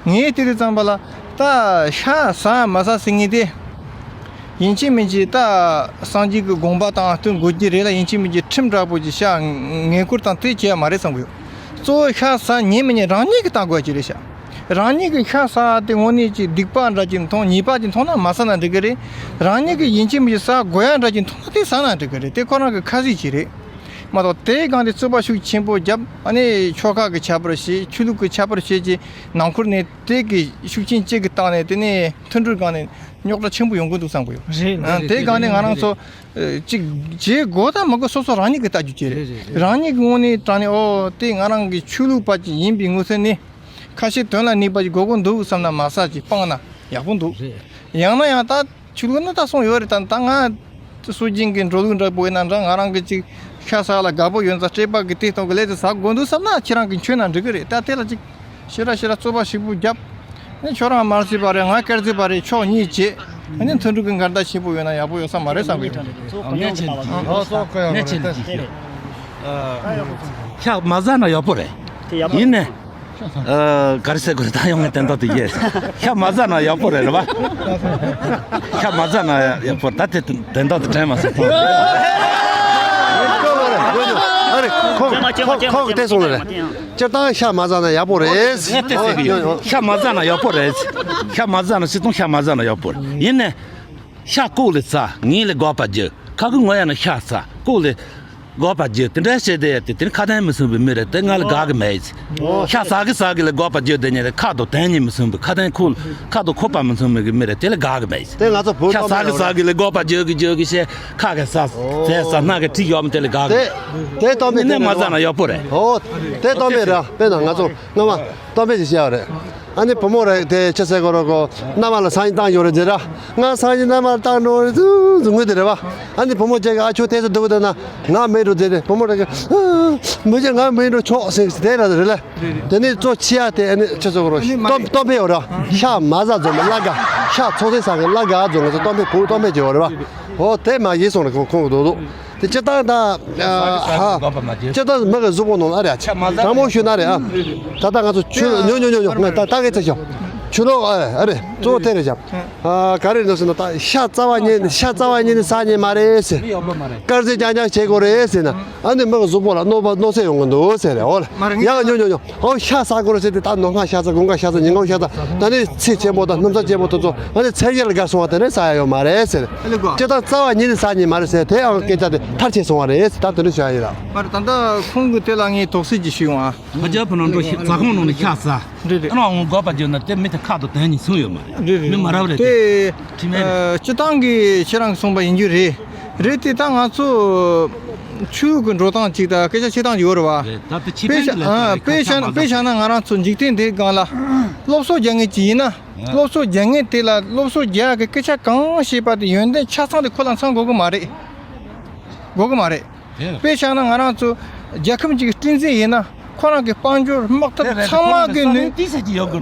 ངས་དེ་དུས་ཙམ་པ་ལ་ད་ཤ་ཟ་མ་ཟ་ཟེར་མཁན་དེ་ཡིན་གཅིག་མིན་གཅིག་ད་སངས་རྒྱས་ཀྱི་དགོངས་པ་དང་ཨ་བསྟུན་དགོས་ཀྱི་རེད་ལ། ཡིན་གཅིག་མིན་གཅིག་ཁྲིམས་འདྲ་པོ་ཅིག་བཞག་ངེས་སྐུལ་དང་དེ་བྱས་མ་རེད་བསམ་གི་ཡོད། གཙོ་བོ་ཤ་ཟ་ཉན་མི་ཉན་རང་ཉིད་ཀྱིས་བལྟ་དགོས་ཀྱི་རེད་ཤག་རང་ཉིད་ཀྱིས་ཤ་ཟ་དེ་དངོས་གནས་ཀྱི་སྡིག་པ་འདྲ་ཅིག་མཐོང་ཉེས་པ་ཅིག་མཐོང་ན་མ་ཟ་ན་འགྲིག་གི་རེད། རང་ཉིད་ཀྱིས་ཡིན་གཅིག་མིན་གཅིག་ཟ་དགོས་ཡ་འདྲ་ཅིག་མཐོང་ན་དེ་ཟ་ན་འགྲིག་གི་རེད། དེ་ཁོ་རང་གི་ཁ་ཟས་ཅིག་རེད། མ་གཏོགས་དེའི་སྒང་དེ་རྩོད་པ་ཤུགས་ཆེན་པོ་བརྒྱབ། ཨ་ནི་ཆོལ་ཁ་གི་ཁྱད་པར་བྱས། ཆོས་ལུགས་ཀྱི་ཁྱད་པར་བྱས་ཀྱི་ནང་ཁུལ་ནས་དེ་གི་ཤུགས་རྐྱེན་གཅིག་གི་སྟེང་ནས་དེ་ནས་མཐུན་སྒྲིལ་སྒང་ནས་རྙོག་དྲ་ཆེན་པོ་ཡོང་གི་འདུག་བསམ་གི་ཡོད། རེད། ཨ་དེའི་སྒང་ནས་ང་རང་ཚོ་ཨ་ཅིག་བྱེད་དགོས་དང་མི་དགོས་སོ་སོ་རང་ཉིད་ཀྱིས་ལྟ་རྒྱུ་བྱེད། རེད་རེད་རེད། རང་ཉིད་ཀྱི་ངོས་ནས་དྲང་ནས་ཨོ་དེ་ང་རང་གི་ཆོས་ལུགས་པ་ཅིག་ཡིན་པའི་ངོས་ཟིན་ནས་ཁ་ཞེ་དོན་ལ་གནས་པ་ཅིག་དགོས་ཀྱི་འདུག་བསམ་ན་མ་ཟ་ཅིག་སྤངས་ན་ཡག་པོ་འདུག་རེད། ཡང་ན་ཡང་ད། ཆོས་ལུགས་ནི་ད་སོང་ཡོད་རེད། ད་ད་ང་སྲོལ་རྒྱུན་གྱི་འགྲོ་ལུགས་འདྲ་པོ་ཡིན་ན་འདྲ། ང་རང་གི་ཅིག་ཤ་ཟ་ལ་དགའ་པོ་ཡོད་ཙང་སྤྲད་པ་གི་དེ་སྟོང་གི་ལས་དེ་ཟ་དགོས་འདུག་བསམ་ན་ཁྱེད་རང་གི་འཆོས་ན་འགྲིག་གི་རེད། ད་དེ་ལ་ཅིག་ཞེ་དྲག་ཞེ་དྲག་རྩོད་པ་ཞིག་པོ་བརྒྱབ། ནི་ཁྱོད་རང་དམར་རྩིས་པ་རེད། ང་དཀར་རྩིས་པ་རེད། ཕྱོགས་གཉིས་བྱེད། ནི་མཐུན་སྒྲིལ་གྱི་འགལ་ཟླ་ཆེན་པོ་ཡོད་ན་ཡག་པོ་ཡོད་ས་མ་རེད་བསམ་གི་ཡོད། ངས་བྱས་ནས་ངས་བྱས་ནས་ཤ་མ་ཟ་ན་ཡག་པོ་རེད། ཡིན་ནས། ཨ། ག་རེ་ཟེར་དགོས་རེད། ད་ཡོང་ངས་དོན་དག་དེ་ཡས། ཤ་མ་ཟ་ན་ཡག་པོ་རེད། རེད་པ། ཤ་མ་ཟ་ན་ཡག་པོ་རེད། ད་དེ་དོན་དག་དེ་དྲན་མ་སོང་། ཨ་རེ་ཁོང་ཁོང་ཁོང་གིས་བལྟས་སོང་ནི་རེད། སྤྱིར་བཏང་ཤ་མ་ཟ་ན་ཡག་པོ་རེད། ངས་བལྟས་ཟེར་གི་ཡོད། ཤ་མ་ཟ་ན་ཡག་པོ་རེད། ཤ་མ་ཟ་ན་སྤྱིར་བཏང་ཤ་མ་ཟ་ན་ཡག་པོ་རེད། ཡིན་ནས། ཤ་ལྐོག་ལས་ཟ། ངན་ལས་འགོག་པར་འགྱུར། ཁ་ཁུ་ངོ་ཡ་ན་ཤ་ཟ། ལྐོག་ལས་འགོག་པར་འགྱུར། དེ་འདྲ་བྱས་ཏེ་ཡ་དེ་དེ་ནི་ཁ་དན་མི་སྲུང་བའི་མི་རེད། དེ་ང་ལ་དགའ་གི་མེད། ཤ་ཟ་གི་ཟ་གི་ལས་འགོག་པར་འགྱུར་དེ་ཉིད་རེད། ཁ་དོག་དན་གཉིས་མི་སྲུང་བའི་ཁ་དན་ཁུ་ཁ་དོག་ཁུ་བ་མི་སྲུང་བའི་གི་མི་རེད། དེ་ལ་དགའ་གི་མེད། དེ་ང་ཚོ་བོད་ཤ་ཟ་གི་ཟ་གི་ལས་འགོག་པར་འགྱུར་གི་འགྱུར་གི་བྱས། ཁ་གི་ཟ་ཟས་ཟ་སྣ་གི་དྲི་ཡོད་མི་དེ་ལ་དགའ་གི་མེད། དེ་དེ་སྟོན་པའི་དེ་ནས་མ་ཟ་ན་ཡག་པོ་རེད། ཨོ་དེ་སྟོན་པའི་རེད། དཔེར་ན་ང་ཚོ་སྔ་མ་སྟོན་པའི་ཞིག་བཤད་པ་རེད། ཨ་ནི་བུ་མོ་རེད་དེ་ཆི་ཟེར་གོ་རོ་གོ། མནའ་མ་ལ་སང་ཉིན་བཏང་ཡོད་རེད་ཟེར་ར། ང་སང་ཉིན་མནའ་མ་ལ་བཏང་འགྲོ་རེད་ཟུ་ཟུ་ངུས་དེ་རེད་བ། ཨ་ནི་བུ་མོ་ཅག་གི་ཨ་ཆོ་དེ་ཚོ་སྡུག་དེ་ན་ང་མེད་འགྲོ་ཟེར་ཏེ་བུ་མོ་རེ་གི་མི་ཅག་ང་མེད་འགྲོ་ཆོག་ཟེར་དེ་ར་རེད་ལ། དེ་ནི་གཙོ་ཆེ་ཡ་དེ་ཨ་ནི་ཆི་ཟེར་གོ་རོ་སྟོན་སྟོན་ཕེ་ཡོད་ར། ཤ་མ་ཟ་རྫོང་མི་བླ་དགའ། ཤ་ཚོ་སེ་ས་གི་བླ་དགའ་རྫོང་གི་སྟོན་ཕེ་བུ་སྟོན་ཕེ་ཅིག་ཡོད་རེད་བ། ཨོ་དེ་མ་ཡིན་སོང་རེད་ཁོང་ཁོང་གི་རྡོག་རྡོག་དེ་སྤྱིར་བཏང་ད། ཧ། སྤྱིར་བཏང་མི་གི་གཟུགས་པོ་ནང་ལ་ཨ་རེ་ཨ། དྲང་མོ་ཞུས་ན་རེ་ཨ། ད་ལྟ་ང་ཚོ་ཆུ་ཉོ་ཉོ་ཉོ་ཉོ་ང་ད་ལྟ་གི་ཚེ་ཤོག་ཆུ་ལོག་ཨ་རེ་ཨ་རེ་གཙོ་བོ་དེ་རེད་ཤག་ཨ་ག་རེ་འདུག་ཟེར་ན་ད་ཤ་རྩ་བ་ཉིད་ནས་ཤ་རྩ་བ་ཉིད་ནས་ཟ་ཉན་མ་རེད་ཟེར། དཀར་ཟས་རྐྱང་རྐྱང་བྱེད་དགོས་རེད་ཟེར་ན་ཨ་ནི་མི་གི་གཟུགས་པོ་ལ་གནོད་པ་གནོད་འཚེ་ཡོང་གི་འདུག་ཟེར་རེད་ཨོ་ལ། ཡང་ཉོ་ཉོ་ཉོ། ཨོ་ཤ་ཟ་དགོས་རེད་ཟེར་ཏེ་ད་ནོར་ཁང་ཤ་ཟ་དགུན་ཁ་ཤ་ཟ་ཉིན་གུང་ཤ་ཟ་ད་ནི་ཚེ་ཆེན་པོ་དང་སྣུམ་ས་ཆེན་པོ་དེ་ཚོ་ཨ་ནི་ཚེ་ཡར་ལ་དགའ་སོང་བ་དེ་ནས་ཟ་ཡ་ཡོད་མ་རེད་ཟེར། ཨ་ལེ་གོ། ཅི་ལྟར་རྩ་བ་ཉིད་ནས་ཟ་ཉན་མ་རེད་ཟེར་དེ་ཨང་སྐད་ཆ་དེ་མཐར་ཕྱིན་སོང་བ་རེད་ཟེར་ད་དེ་འདྲ་བྱ་ཡིན་ལ། མ་རེད་ད་ལྟ་ཁོང་གི་དེ་ལ་ངས་དོགས་སེལ་གྱི་ཞུས་ཡོང་ཨ། ཕ་རྒྱལ་བུ་ནང་འགྲོ་ཞིག་རྩྭ་ཁང་ནང་ནས་ཤ་ཟ། རེད་རེད། ཨ་ནི་འོང་དགོས་པ་བརྗོད་ན་དེ་མི་དེ་ཁ་དང་དོན་གཉིས་མཚུངས་ཡོད་མ་རེད། རེད་རེད། མི་མ་རབས་རེད་དེ། དེ་ཁྲིམས་མེད་རེད། སྤྱི་བཏང་གི་ཁྱེད་རང་གིས་གསུངས་པ་ཡིན་རྒྱུ་རེད། རེད་དེ་ད་ང་ཚོ་ཆུ་གི་འགྲོ་སྟངས་གཅིག་དང་སྐད་ཆ་བཤད་སྟངས་ཡོད་རེད་བ། རེད་ད་དེ་ཕྱི་དཔེ་བཤད་ཨ་དཔེ་བཤད་དཔེ་བཤད་ན་ང་རང་ཚོ་འཇིག་རྟེན་འདིའི་སྒང་ལ་སློབ་གསོ་རྒྱག་མཁན་གཅིག་ཡིན་ན་སློབ་གསོ་རྒྱག་མཁན་དེ་ལ་སློབ་གསོ་རྒྱག་གི་སྐད་ཆ་གང་བཤད་པ་དེ་ཡོན་ཏན་ཆ་ཚང་དེ་ཁོ་ལ་ཚང་དགོས་གི་མ་རེད། དགོས་གི་མ་རེད། དཔེ་བཞག་ན་ང་རང་ཚོ་རྒྱལ་ཁབ་ཅིག་གི་སྲིད་འཛིན་ཡིན་ན་ཁོ་རང་གི་དཔལ་འབྱོར་དམག་འཐབ་ཚང་མ་གི་ནུས།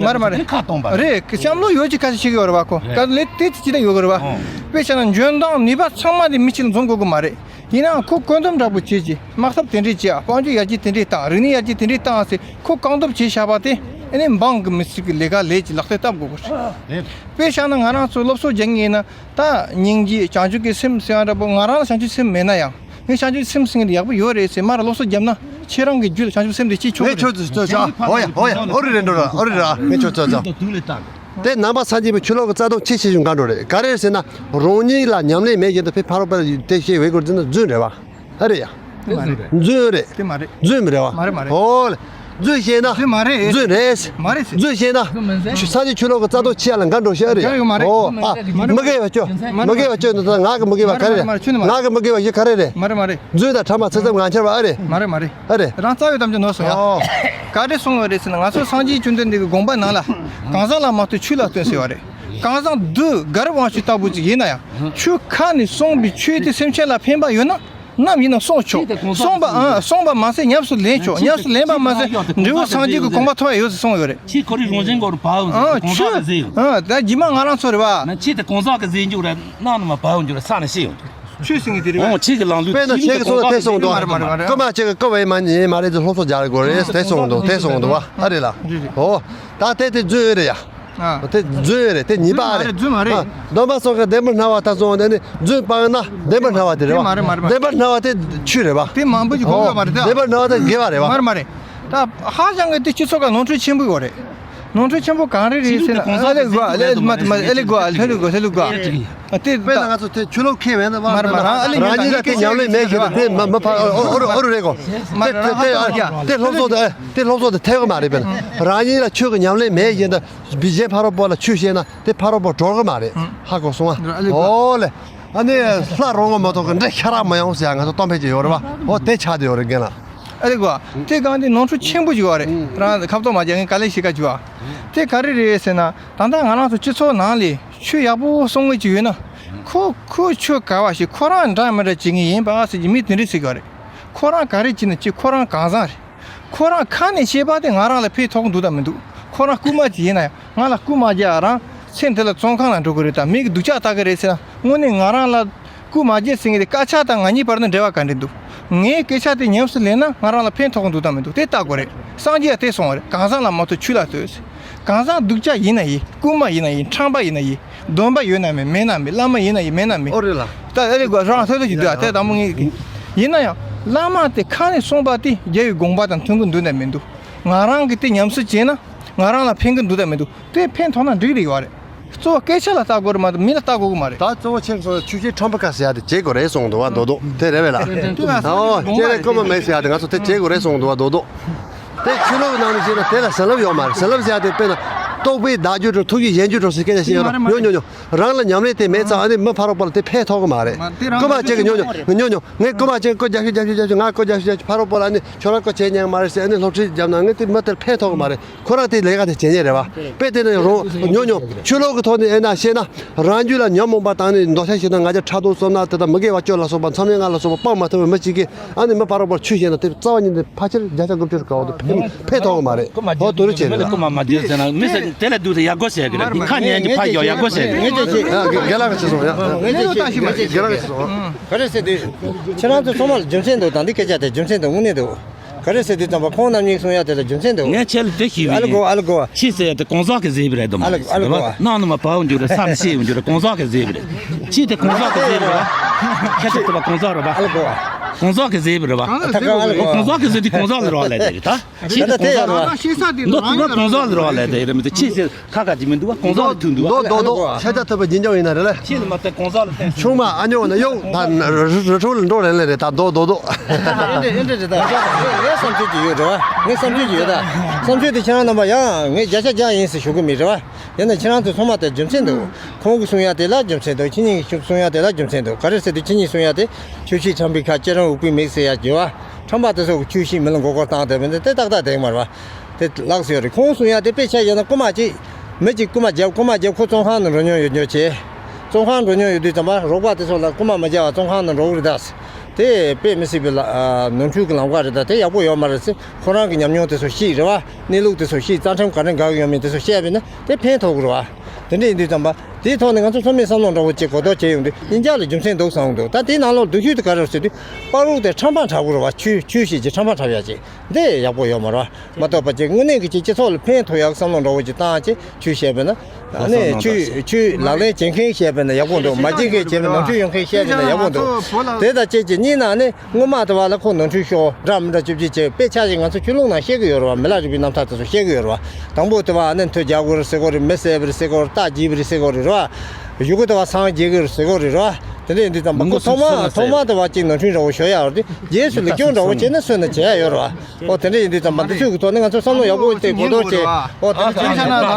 མ་རེད་མ་རེད། རེད་གི་བསམ་བློ་ཡོད་ཀྱི་ཁ་ཤས་ཤིག་ཡོད་རེད་བ་ཁོ་ག་ལེ་དེ་ཅི་ད་ཡོད་གི་རེད་བ། དཔེ་བཞག་ན་འཇོན་ཐང་ནུས་པ་ཚང་མ་དེ་མི་གཅིག་ལ་འཛོམས་དགོས་གི་མ་རེད། ཡིན་ནའང་ཁོ་བཀོད་འདོམས་འདྲ་པོ་བྱེད་ཀྱི་དམག་འཐབ་དེ་འདྲས་བྱེད་ཨ་དཔལ་འབྱོར་ཡར་རྒྱས་དེ་འདྲས་བཏང་རིག་གནས་ཡར་རྒྱས་དེ་འདྲས་བཏང་ཟེར་ཁོ་བཀག་འདོམས་བྱས་བཞག་པ་དེ་ཨ་ནི་འབངས་ཀྱི་མི་སེར་གྱི་ལས་ཀ་ལས་ཀྱི་ལག་དེབ་བཏབ་དགོས་གི་རེད། དཔེ་བཞག་ན་ང་རང་ཚོ་སློབ་གསོ་རྒྱག་མཁན་ཡིན་ན། ད་སྙིང་རྗེ་བྱང་ཆུབ་ཀྱི་སེམས་ཟེར་བ་འདྲ་པོ་ང་རང་ལ་བྱང་ཆུབ་སེམས་མེད་ན་ཡང་ངས་བྱང་ཆུབ་སེམས་ཟེར་མཁན་དེ་ཡག་པོ་ཡོད་རེད་ཟེར་མར་སློབ་གསོ་བརྒྱབ་ན་ཁྱེད་རང་གི་རྒྱུད་ལ་བྱང་ཆུབ་སེམས་དེ་སྐྱེ་ཆོག་གི་ངས་རེད། ཁྱོད་ཚོ་ཚོ་ཨོ་ཡ་ཨོ་ཡ་ཨོ་རེད་རེད་འགྲོ་ར་ཨོ་རེད་ར་ངས་ཁྱོད་ཚོ་ཚོ། དེ་ནང་པ་སངས་རྒྱས་པའི་ཆོས་ལུགས་ཀྱི་རྩ་དོན་ཆེ་ཆེ་ཞིག་འགའ་འགྲོ་རེད་ག་རེ་རེད་ཟེར་ན་རང་ཉིད་ལ་ཉམས་ལེན་མེད་བཞིན་དུ་ཕེ་ཕ་རོ་པར་དེ་ཤེས་འོས་སྐོར་འཛིན་ན་རྫུན་རེད་བ། ཨ་རེད་ཡ། དེ་མ་རེད། རྫུན་རེད། དེ་མ་རེད། རྫུན་མི་རེད་བ། མ་རེད་མ་རེད། ཨོ་ལེ། རྫུན་བཤད་ན། རྫུན་མ་རེད། རྫུན་རེད། མ་རེད་ཟེར། རྫུན་བཤད་ན། རྫུན་མིན་ཟེར། ཆུ་ས་ཆའི་ཆུ་ལོག་གི་རྩ་དོན་ཆེ་ཡ་ལ་འགའ་འགྲོ་ཤེས་ཨ་རེད། རྒྱ་ཡོད་མ་རེད། ཨོ་ཨ། མི་དགེ་བ་སྤྱོད། མ་རེད། མི་དགེ་བ་སྤྱོད་འདུག་ད་ང་གི་མི་དགེ་བ་ག་རེ་རེད། མ་རེད་ཆུ་ནི་མ་ང་གི་མི་དགེ་བ་ཞིག་ག་རེ་རེད། མ་རེད་མ་རེད། རྫུན་དང་ཕྲ་མ་ཚེ་ཚབ་ངང་ཆར་བ་ཨ་རེད། མ་རེད་མ་རེད། ཨ་རེད། རང་རྩ་བའི་གཏམ་རྒྱུད་ནོར་སོང་ཡ། ཨོ། ག་རེ་གསུང་བ་རེད་ཟེར་ན་ང་ཚོ་སངས་རྒྱས་བཅོམ་ལྡན་འདས་ཀྱི་དགོངས་པ་ནང་ལ། གང་ཟག་ལ་མ་ལྟོས་ཆོས་ལ་ལྟོས་ཟེར་བ་རེད། གང་ཟག་འདི་གར་དབང་ཕྱུག་ལྟ་བུ་ཅིག་ཡིན་ན་ཡང་ཆོས་ཁ་ནས་གསུངས་པའི་ཆོས་དེ་སེམས་ཅན་ལ་ཕན་པ་ཡོད་ན། ནམ་ཡིན་ན་གསུང་ཆོག་ཆོས་དེ་གང་ཟག་གསུངས་པ་གི་ཨ་གསུངས་པ་མ་ཟད་ཉམས་སུ་ལེན་ཆོག་ཆོས་ཉམས་སུ་ལེན་པ་མ་ཟད་འབྲས་བུ་སངས་རྒྱས་ཀྱི་གོ་འཕང་ཐོབ་ཡ་ཡོད་ཟེར་གསུངས་ཡོད་རེད། ཆོས་ཁོ་རའི་རང་བཞིན་གོ་རུ་བབ་ཡོང་ཟེར་ཨ་གང་ཟག་ཆོས་གི་ཟེར་ཡོད། ཨ་ད་རྗེས་མ་ང་རང་ཚོ་རེད་བ། ན་ཆོས་དེ་གང་ཟག་གི་ཟེར་འཇུག་རེད་ནང་ནས་མ་བབ་ཡོང་འཇུག་རེད་ས་ནས་ཤེས་ཡོང་། ཆོས་ཟེར་མཁན་དེ་རེད་བ། ཨོ་ཆོས་ཀྱི་ལམ་ལུགས་དཔེར་ན་ཆོས་ཀྱི་ཆོས་ཀྱི་གསུང་ལ་དེ་གསུངས་འདུག་མ་རེད་མ་རེད་མ་རེད། རྐུ་མ་ཆོས་ཀྱི་རྐུ་བ་ཡིན་མ་ཉེས་མ་རེད་ཟེར་སློབ་གསོ་རྒྱག་དགོས་རེད་དེ་གསུངས་འདུག་དེ་གསུངས་འདུག་བ་ཨ་རེད་ལ། ཨོ་ད་དེ་དེ་རྫུན་རེད་ཡ། ཨ། དེ་རྫུན་རེད་དེ་ཉེས་པ་རེད། རྫུན་མ་རེད། ཨ། སྡོམ་པ་སོགས་ཀྱི་བདེན་པར་སྨྲ་བ་ལྟར་སོང་བ་ནི་རྫུན་སྤངས་ན་བདེན་པར་སྨྲ་བ་དེ་རེད་བ། དེ་མ་རེད་མ་རེད་མ་རེད། བདེན་པར་སྨྲ་བ་དེ་ཆོས་རེད་བ། དེ་མང་པོ་ཞིག་གོ་ཡོད་མ་རེད་ད། བདེན་པར་སྨྲ་བ་དེ་དགེ་བ་རེད་བ། མ་རེད་མ་རེད། ད་ཧ་ཅང་གི་དེ་སྤྱི་ཚོགས་ཀ་ནོར་འཁྲུལ་ཆེན་པོ་ཡོད་རེད། ནོར་འཁྲུལ་ཆེན་པོ་གང་རེད་རེད་ཟེར་ན་ཨ་ལེ་གོ་ཨ་ལེ་མ་མ་ཨ་ལེ་གོ་ཨ་ལེ་གོ་ཨ་ལེ་གོ་ཨ་དེ་དཔེར་ན་ང་ཚོ་དེ་ཆོས་ལུགས་མཁས་པའི་ནང་མ་རེད་མ་རང་ཨ་ལེ་རང་ཉིད་ལ་དེ་ཉམས་ལེན་མེད་ཞེས་དེ་མ་མ་ཕ་ཨོ་རུ་རེད་གོ། དེ་དེ་དེ་སློབ་གསོ་དེ་དེ་སློབ་གསོ་དེ་ཐེབས་གི་མ་རེད་དཔེར་ན་རང་ཉིད་ལ་ཆོས་ཀྱི་ཉམས་ལེན་མེད་ཞེས་ད། བི་གཞན་ཕ་རོལ་པོ་ལ་ཆོས་བཤད་ན་དེ་ཕ་རོལ་པོ་གྲོལ་གི་མ་རེད། ཧ་གོ་སོང་ཨ། ཨོ་ལེ། ཨ་ནི་ལྷ་རོང་བ་མ་གཏོགས་གི་འདྲེ་ཤ་རག་མ་ཡོང་ཟེར་ཡ་ང་ཚོ་གཏམ་དཔེ་ཅིག་ཡོད་རེད་བ། ཨོ་དེ་ཆགས་དེ་ཡོད་རེད་རྒན་ལགས། ཨ་ལེ་གོ། དེ་གང་དེ་ནོར་འཁྲུལ་ཆེན་པོ་ཅིག་ཡོད་རེད། རང་ཁ་བཏོག་མ་རྒྱག་ངས་ག་ལེ་ཤི་ཀ་ཅིག་བ། དེ་ག་རེ་རེད་ཟེར་ན་ད་ལྟ་ང་རང་ཚོ་སྤྱི་ཚོགས་ནང་ལས་ཆོས་ཡག་པོ་གསུང་མཁན་ཅིག་ཡོད་ན། ཁོ་ཁོ་ཆོས་ག་བ་ཞིག་ཁོ་རང་འདྲ་མི་འདྲ་བྱེད་ངེས་ཡིན་པ་ཟེར་གྱི་མི་དེ་འདྲས་ཟེར་གི་རེད། ཁོ་རང་ག་རེ་བྱེད་ན་ཅི་ཁོ་རང་གང་བཟང་རེད། ཁོ་རང་ཁ་ནས་བཤད་པ་དེ་ང་རང་ལ་ཕན་ཐོགས་འདུག་དང་མི་འདུག་ཁོ་རང་རྐུན་མ་ཅིག་ཡིན་ན་ཡང་ང་ལ་རྐུ་མ་རྒྱག་རང་ཚེ་འདི་ལ་བཙོན་ཁང་ལ་འགྲོ་གི་རེད་དང་མི་གི་སྡུག་ཅག་ལྟ་གི་རེད་ཟེར་ན་དངོས་གནས་ང་རང་ལ་རྐུ་མ་རྒྱག་ཟེར་མཁན་དེ་སྐད་ཆ་དང་ང་གཉིས་བར་ན་འབྲེལ་བ་ག་འདྲ་འདུག་ངའི་སྐད་ཆ་དེ་ཉམས་སུ་ལེན་ན་ང་རང་ལ་ཕན་ཐོགས་འདུག་དང་མི་འདུག་དེ་ལྟ་དགོས་རེད། སངས་རྒྱས་ཡང་དེ་གསུངས་པ་རེད། གང་ཟག་ལ་མ་ལྟོས་ཆོས་ལ་ལྟོས་ཟེར། གང་ཟག་སྡུག་ཅག་ཡིན་ན་ཡིན། རྐུན་མ་ཡིན་ན་ཡིན། ཁྲམ་པ་ཡིན་ན་ཡིན། སྡོམ་པ་ཡོད་ན་མེད་མེད་ན་མེད། བླ་མ་ཡིན་ན་ཡིན་མེད་ན་མེད། ཨོ་རེད་ལ། ད་ཨེ་རེད་གོ་རང་ཐོས་ཐོས་ཀྱི་འདུག་ཨ་དེ་དང་པོ་ངས་ཡིན་ན་ཡང་བླ་མ་དེ་ཁ་ནས་གསུངས་པ་དེ་རྒྱལ་བའི་དགོངས་པ་དང་མཐུན་གི་འདུག་དང་མི་འདུག་ང་རང་གིས་དེ་ཉམས་སུ་བྱས་ན་ང་རང་ལ་ཕན་གི་འདུག་དང་མི་འདུག་དེ་ཕན་ཐོགས་ན་འགྲིག་རེད་ཡོད་རེད། གཙོ་བོ་སྐད་ཆ་ལ་ལྟ་དགོས་རེད་མ་གཏོགས་མི་ལ་ལྟ་དགོས་གི་མ་རེད། ད་གཙོ་བོ་ཁྱེད་ཚོ་ཆོས་བཤད་ཁྲམ་པ་ཁ་ཟེར་ཡ་དེ་བྱེད་དགོས་རེད་གསུངས་འདུག་བ་མདོག་མདོག་དེ་རེད་བས་ལ། དེ་ང་ཚོ་སྐྱེ་བའི་རྐུན་མ་མེད་ཟེར་ཡ་དེ་ང་ཚོ་དེ་བྱེད་དགོས་རེད་གསུངས་འདུག་བ་མདོག་མདོག་དེ་ཆོས་ལུགས་ནང་ནས་བཤད་ན་དེ་ལ་བྱིན་རླབས་ཡོད་མ་རེད། བྱིན་རླབས་ཟེར་ཡ་དེ་དཔེར་ན། རྟོགས་པས་བདག་རྒྱུད་དྲོ། ཐུགས་རྗེས་གཞན་རྒྱུད་དྲོ་ཟེར་སྐད་ཆ་བཤད་ཡོད་ར། ཉོ་ཉོ་ཉོ། རང་ལ་ཉམས་ལེན་དེ་མེད་ཙང་ཨ་ནི་མི་ཕ་རོགས་པ་ལ་དེ་ཕན་ཐོགས་གི་མ་རེད། རྐུན་མ་ཅིག་གི་ཉོ་ཉོ་ཉོ་ཉོ། ངས་རྐུན་མ་ཅིག་སྐུ་རྒྱབ་ཤུགས་རྒྱབ་ཤུགས་རྒྱབ་ཤུགས། ང་སྐུ་རྒྱབ་ཤུགས་རྒྱབ་ཤུགས། ཕ་རོགས་པ་ལ་ཨ་ནི་ཁྱོད་རང་སྐུ་བྱེད་ཉན་མ་རེད་ཟེར་ཨ་ནི་སློབ་ཁྲིད་བརྒྱབ་ན་ངས་དེ་མི་དེར་ཕན་ཐོགས་གི་མ་རེད། ཁོ་རང་དེ་ལས་ཀ་དེ་བྱེད་ཉན་རེད་བ། དཔེ་དེ་ནི་རང་ཉོ་ཉོ། ཆོས་ལུགས་ཀྱི་ཐོག་ནས་ཨེ་ན་བཤད་ན། རང་རྒྱུད་ལ་ཉོན་མོངས་པ་དང་ནི་འདོད་ཆགས་ཞེ་སྡང་ང་རྒྱལ་ཕྲག་དོག་བསམ་ན་དེ་དང་མི་དགེ་བ་བཅུ་ལ་སོགས་པ་མཚམས་མེད་ལྔ་ལ་སོགས་པ་སྤང་མ་ཐུབ་པའི་མི་གཅིག་གིས་ཨ་ནི་མི་ཕ་རོགས་པར་ཆོས་བཤད་ན་དེ་རྩ་བ་ཉིད་ནས་ཕལ་ཆེར་བརྒྱ་ཆ་དགུ་བཅུ་ག་བ་དེ་ཕན་ཕན་ཐོགས་གི་མ་རེད། ཧོ་དུ་རུ་བྱེད་རེད། རྐུན་མ་མ་བརྒྱབ་ཟེར་ན་མི་ཟེར་དེ་ལ་སྡུག་དེ་ཡག་སྒོ་ཟེར་གི་རེད། ཁ་ཉན་གྱི་ཕ་ཡོ་ཡག་སྒོ་ཟེར་གི་རེད། ཡ་དགེ་ལགས་ཀྱི་ཆེ་སོང་། ཡ་དགེ་ལགས་ཀྱི་ཆེ་སོང་། ག་རེ་ཟེར་དུས་ཁྱེད་རང་ཚོ་ཚང་མ་ལ་རྒྱུ་མཚན་འདུག་ད་འདི་སྐད་ཆ་དེ་རྒྱུ་མཚན་འདུག་དངོས་གནས་འདུག་ག་རེ་ཟེར་དུས་ཁྱེད་རང་ཚོ་ཚང་མ་ལ་རྒྱུ་མཚན་འདུག་ག་རེ་ཟེར་དུས་ཙམ་པ་ཁོང་རྣམ་གཉིས་གསུང་ཡ་དེ་ལ་རྒྱུ་མཚན་འདུག་ངས་ཁྱེད་ལ་དེ་ཞུས་ཨ་ལ་གོ་ཨ་ལ་གོ་ཆི་ཟེར་ཡ་དེ་གང་ཟག་གི་ཟེར་བ་རེད་དམ། ཨ་ལ་ཨ་ལ་གོ་ནང་ནས་མ་བའོ་འགྱུར་རེད། ས་ནས་ཤེས་འགྱུར་རེད། གང་ཟག་གི་ཟེར་བ་རེད། ཆི་དེ་གང་ཟག་གི་ཟེར་བ་རེད། ཁྱེད་ཚོ་དེ་བ་གང་ཟག་རེད་བ། ཨ་ལ་གོ་གང་ཟག་གི་ཟེར་བ་རེད་བ། ད་ག་ཨ་ལ་གོ་གང་ཟག་གི་ཟེར་དུས་གང་ཟག་ལ་རོགས་ལས་དེ་རེད་ད། ཆི་དེ་གང་ཟག་ལ་རོགས་ཤེས་ས་དེ་འདུག་རང་ཉིད་ལ་གང་ཟག་ལ་རོགས་ལས་དེ་རེད་མི་དེ་ཆི་ཟེར། ཁ་ཁ་ཅིག་མི་འདུག་བ། གང་ཟག་ལ་ཐུག་འདུག་བ། མདོག་མདོག་མདོག་ཤ་ཚ་ཐུབ་པ་རྗེས་འཇོག་ཡིན་ན་རེད་ལ། ཆེད་དུ་མ་བལྟས་གང་ཟག་ལ་བལྟས། ཆུང་མ་ཨ་ཉོ་ན་གཡོག་ད་རི་ཁྲོད་ལ་འགྲོ་རན་ལེ་རེད། ད་མདོག་མདོག་མདོག་ཨེ་འདྲ་ཨེ་འདྲ་རེད་ད། ངས་བསམ་ཚུལ་ཅིག་ཡོད་རེད་བ། ངས་བསམ་ཚུལ་ཅིག་ཡོད་ད། བསམ་ཚུལ་དེ་ཁྱེད་རང་རྣམ་པ་ཡང་ངས་བརྒྱ་ཆ་བརྒྱ་ཡིན་ཟེར་ཞུ་གི་མེད་རེད་བ། ཡིན་ན་ཁྱེད་རང་ཚོ་ཚང་མ་དེ་རྒྱུ་མཚན་འདུག་ཁོང་གིས་གསུང་ཡ་དེ་ལ་རྒྱུ་མཚན་འདུག་ཁྱེད་གཉིས་ཀྱིས་གསུང་ཡ་དེ་ལ་རྒྱུ་མཚན་འདུག་ག་རེ་ཟེར་དུས་ཁྱེད་གཉིས་གསུང་ཡ་དེ་ཆོས་ཤིག་ཁྲམ་པའི་ཁ་ཁྱེད་རང་འུག་པའི་མིག་ཟེར་ཡ་ཡོད་བ། ཁྲམ་པ་དེ་ཚོ་གི་ཆོས་ཤིག་མི་ལ་མགོ་སྐོར་བཏང་དེ་མི་འདུག་དེ་ཏག་ཏག་དེ་མ་རེད་བ། དེ་ལགས་སོ་ཡོད་རེད། ཁོང་གསུང་ཡ་དེ་དཔེ་ཆ་ཡོད་ན་རྐུན་མ་གཅིག་མི་གཅིག་རྐུན་མ་བརྒྱབ། རྐུན་མ་བརྒྱབ་ཁོ་བཙོན་ཁང་ནང་འགྲོ་མྱོང་ཡོད་ཉོ་བྱས། བཙོན་ཁང་འགྲོ་མྱོང་ཡོད་དུས་ཙམ་པ་རོགས་པ་དེ་ཚོ་ལ་རྐུན་མ་མ་བརྒྱབ་པ་བཙོན་ཁང་ནང་འགྲོ་གི་རེད་ད། དེ་དཔེ་མི་སྲིད་པའི་ལ་ནོར་འཁྲུལ་གྱི་ལམ་ཁ་རེད་ད། དེ་ཡག་པོ་ཡོད་མ་རེད་ཟེར། ཁོ་རང་གི་ཉམས་མྱོང་དེ་ཚོ་ཤེས་རེད་བ། གནས་ལུགས་དེ་ཚོ་ཤེས། རྩ་ཁྲིམས་ག་རེ་འགལ་གྱི་ཡོད་མེད་དེ་ཚོ་བཤད་པས་ན་དེ་ཕན་ཐོགས་ཀྱི་རེད་བ། དེ་འདྲ་ཡིན་དུས་ཙམ་པ་དེའི་ཐོག་ནས་ང་ཚོ་ཚང་མས་བསམ་བློ་འདྲ་བོ་ཅིག་གོ་རྟོགས་བྱས་ཡོང་དུས་ཡིན་ཀྱང་ལ་རྒྱུ་མཚན་འདུག་བསམ་གྱི་འདུག་ད་དེའི་ནང་ལོགས་སྡུག་ཤོས་དེ་ག་རེ་རེད་ཟེར་དུས་སྤ་རོ་དེ་ཁྲམ་པ་འཁྲབ་ཀྱི་རེད་བ། ཆོས་ཆོས་བྱེད་ཀྱི་ཁྲམ་པ་འཁྲབ་ཡག་ཅིག་འདི་ཡག་པོ་ཡོད་མ་རེད་བ། མ་གཏོགས་པ་ཅིག་དངོས་གནས་ཀྱི་ཅིག་སྤྱི་ཚོགས་ལ་ཕན་ཐོགས་ཡག་བསམ་བློ་འདྲ་བོ་ཅིག་བཏང་བྱས་ཆོས་བཤད་པས་ན། ཨ་ནི་ཆོས་ཆོས་ལག་ལེན་བྱེད་མཁན་བཤད་པས་ན་ཡག་པོ་འདུག་མ་བྱེད་མཁན་བྱས་པས་ནོར་འཁྲུལ་ཡོང་མཁན་བཤད་པས་ན་ཡག་པོ་འདུག་དེ་དང་བཅས་ཀྱི་གཉིས་ནང་ནས་སྔོན་མ་དུ་བ་ལ་ཁོ་ནོར་འཁྲུལ་ཤོར་འདྲ་མི་འདྲ་བཅུ་བཅུ་བྱས་དཔེ་ཆ་ཞིག་ང་ཚོ་ཆོས་ལུགས་ནང་བཤད་གི་ཡོད་རེད་བ། མི་ལ་རིགས་པའི་རྣམ་ཐར་དེ་ཚོ་བཤད་གི་ཡོད་རེད་བ། དང་པོ་དུ་བ་ཨ་ནི་མཐུ་རྒྱག་དགོས་རེད་ཟེར་གོ་རེད། མི་བསད་པ་རེད་ཟེར་གོ་རེད། རྟ་འགྱིག་པ་རེད་ཟེར་གོ་རེད་རེད་བ། གཞུག་གུ་དུ་བ་ཚང་རྒྱག་གི་རེད་ཟེར་གོ་རེད་རེད་བ། དེ་འདྲ་ཡིན་དུས་ཙམ་པ་མི་ཁོ་ཐོག་མ་ཐོག་མ་དུ་བ་གཅིག་ནོར་འཁྲུལ་འདྲ་བོ་ཤོར་ཡག་རེད། རྗེས་སུ་ལེགས་སྐྱོང་འདྲ་བོ་བྱས་ན་སོན་ན་བྱས་ཡག་ཡོད་རེད་བ། ཨོ་དེ་འདྲ་ཡིན་དུས་ཙམ་པ་འདི་ཚོའི་གི་ཐོག་ནས་ང་ཚོ་བསམ་བློ་ཡག་པོ་དེ་གོ་རྟོགས་བྱས། ཨོ་དེ་འདྲ་བྱས་ན་ད་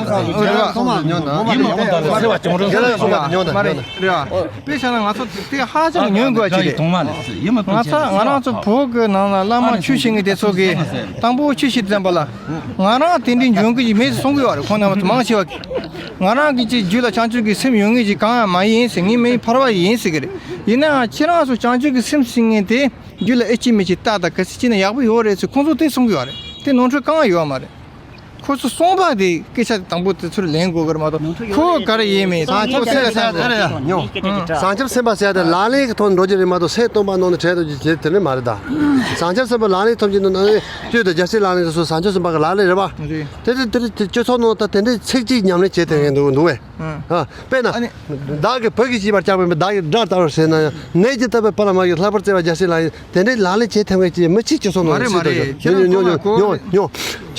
ཚང་མ་ཡིན་མ་ཁོ་ད་ལ་སེ་བ་ཅུང་རིང་ས་ཡོད་ཡ། དཔེ་བྱས་ན་ང་ཚོ་དེ་ཧ་ཅང་ཉོན་དགོས་ཅིག་རེད། ང་ཚ་ང་རང་ཚོ་བོད་གི་ནང་ན་བླ་མ་ཆོས་བྱེད་མཁན་དེ་ཚོ་གི་དང་པོ་ཆོས་བྱེད་དུས་ཙམ་པ་ལ་ང་རང་དེ་འདྲའི་འཇོན་གི་ཅིག་མེད་ཟེར་གསུང་གི་ཡོད་རེད། ཁོང་རྣམ་པ་མང་ཆེ་བ་གི་ང་རང་གི་ཅིག་རྒྱུད་ལ་བྱང་ཆུབ་ཀྱི་སེམས་ཡོད་ངེས་ཅིག་གང་ཡང་མ་ཡིན་ཟེར། ངའི་མི་ཕལ་བ་ཡིན་ཟེར་གི་རེད། ཡིན་ནའང་ཁྱེད་རང་ཚོ་བྱང་ཆུབ་ཀྱི་སེམས་ཟེར་མཁན་དེ། རྒྱུད་ལ་ཨེ་ཅི་མི་ཅི་ལྟ་དང་ག་ཚོད་ཅི་ན་ཡག་པོ་ཡོད་རེད་ཟེར་ཁོང་ཚོ་དེ་གསུང་གི་ཡོད་རེད། དེ་ནོར་འཁྲུལ་གང་ཡང་ཡོད་མ་རེད། ཁོ་ཚོ་གསུངས་པ་དེ་སྐད་ཆ་དང་པོ་དེ་ཚུར་ལེན་དགོས་གི་རེད་མ་གཏོགས་ཁོ་ག་རེ་ཡིན་མིན་ད་ཁོ་སྐད་ཆ་ཟེར་ཡ་དེ་རེད་ཡ། ཉོ། བྱང་ཆུབ་སེམས་དཔའ་ཟེར་ཡ་དེ་ལག་ལེན་གྱི་ཐོག་ནས་འགྲོ་རྒྱུ་རེད་མ་གཏོགས་སེམས་སྟོང་པ་ནང་ནས་བྲལ་འགྲོ་རྒྱུ་དེ་དེ་ནི་མ་རེད་ད། བྱང་ཆུབ་སེམས་དཔའ་ལག་ལེན་ཐོབ་རྒྱུ་ནང་ནས་བཅུད་དང་རྒྱལ་སྲས་ལག་ལེན་དེ་ཚོ་བྱང་ཆུབ་སེམས་དཔའ་གི་ལག་ལེན་རེད་པ། རེད། དེ་དེ་དེ་དེ་སྤྱི་ཚོགས་ནང་ད་དེ་འདྲའི་ཚིག་གཅིག་ཉམས་ལེན་བྱེད་ཐུབ་མཁན་འདུག་འདུག་བས། ཨ། དཔེར་ན། ཨ་ནི། བདག་གིས་བུ་གིས་བྱས་པར་བཅག་པ་མིན་པར་བདག་གིས་དགྲ་ལྟ་བུར་བྱས་ན་ཡང་ནད་ཀྱིས་བཏབ་པའི་བུ་ལ་མ་གིས་ལྷག་པར་བརྩེ་བ་རྒྱལ་སྲས་ལག་ཡིན། དེ་འདྲའི་ལག་ལེན་བྱེད་ཐུབ་མཁན་གྱི་མི་གཅིག་སྤྱི་ཚོགས་ནང་མ་རེད་མ་རེད། ཁྱེད་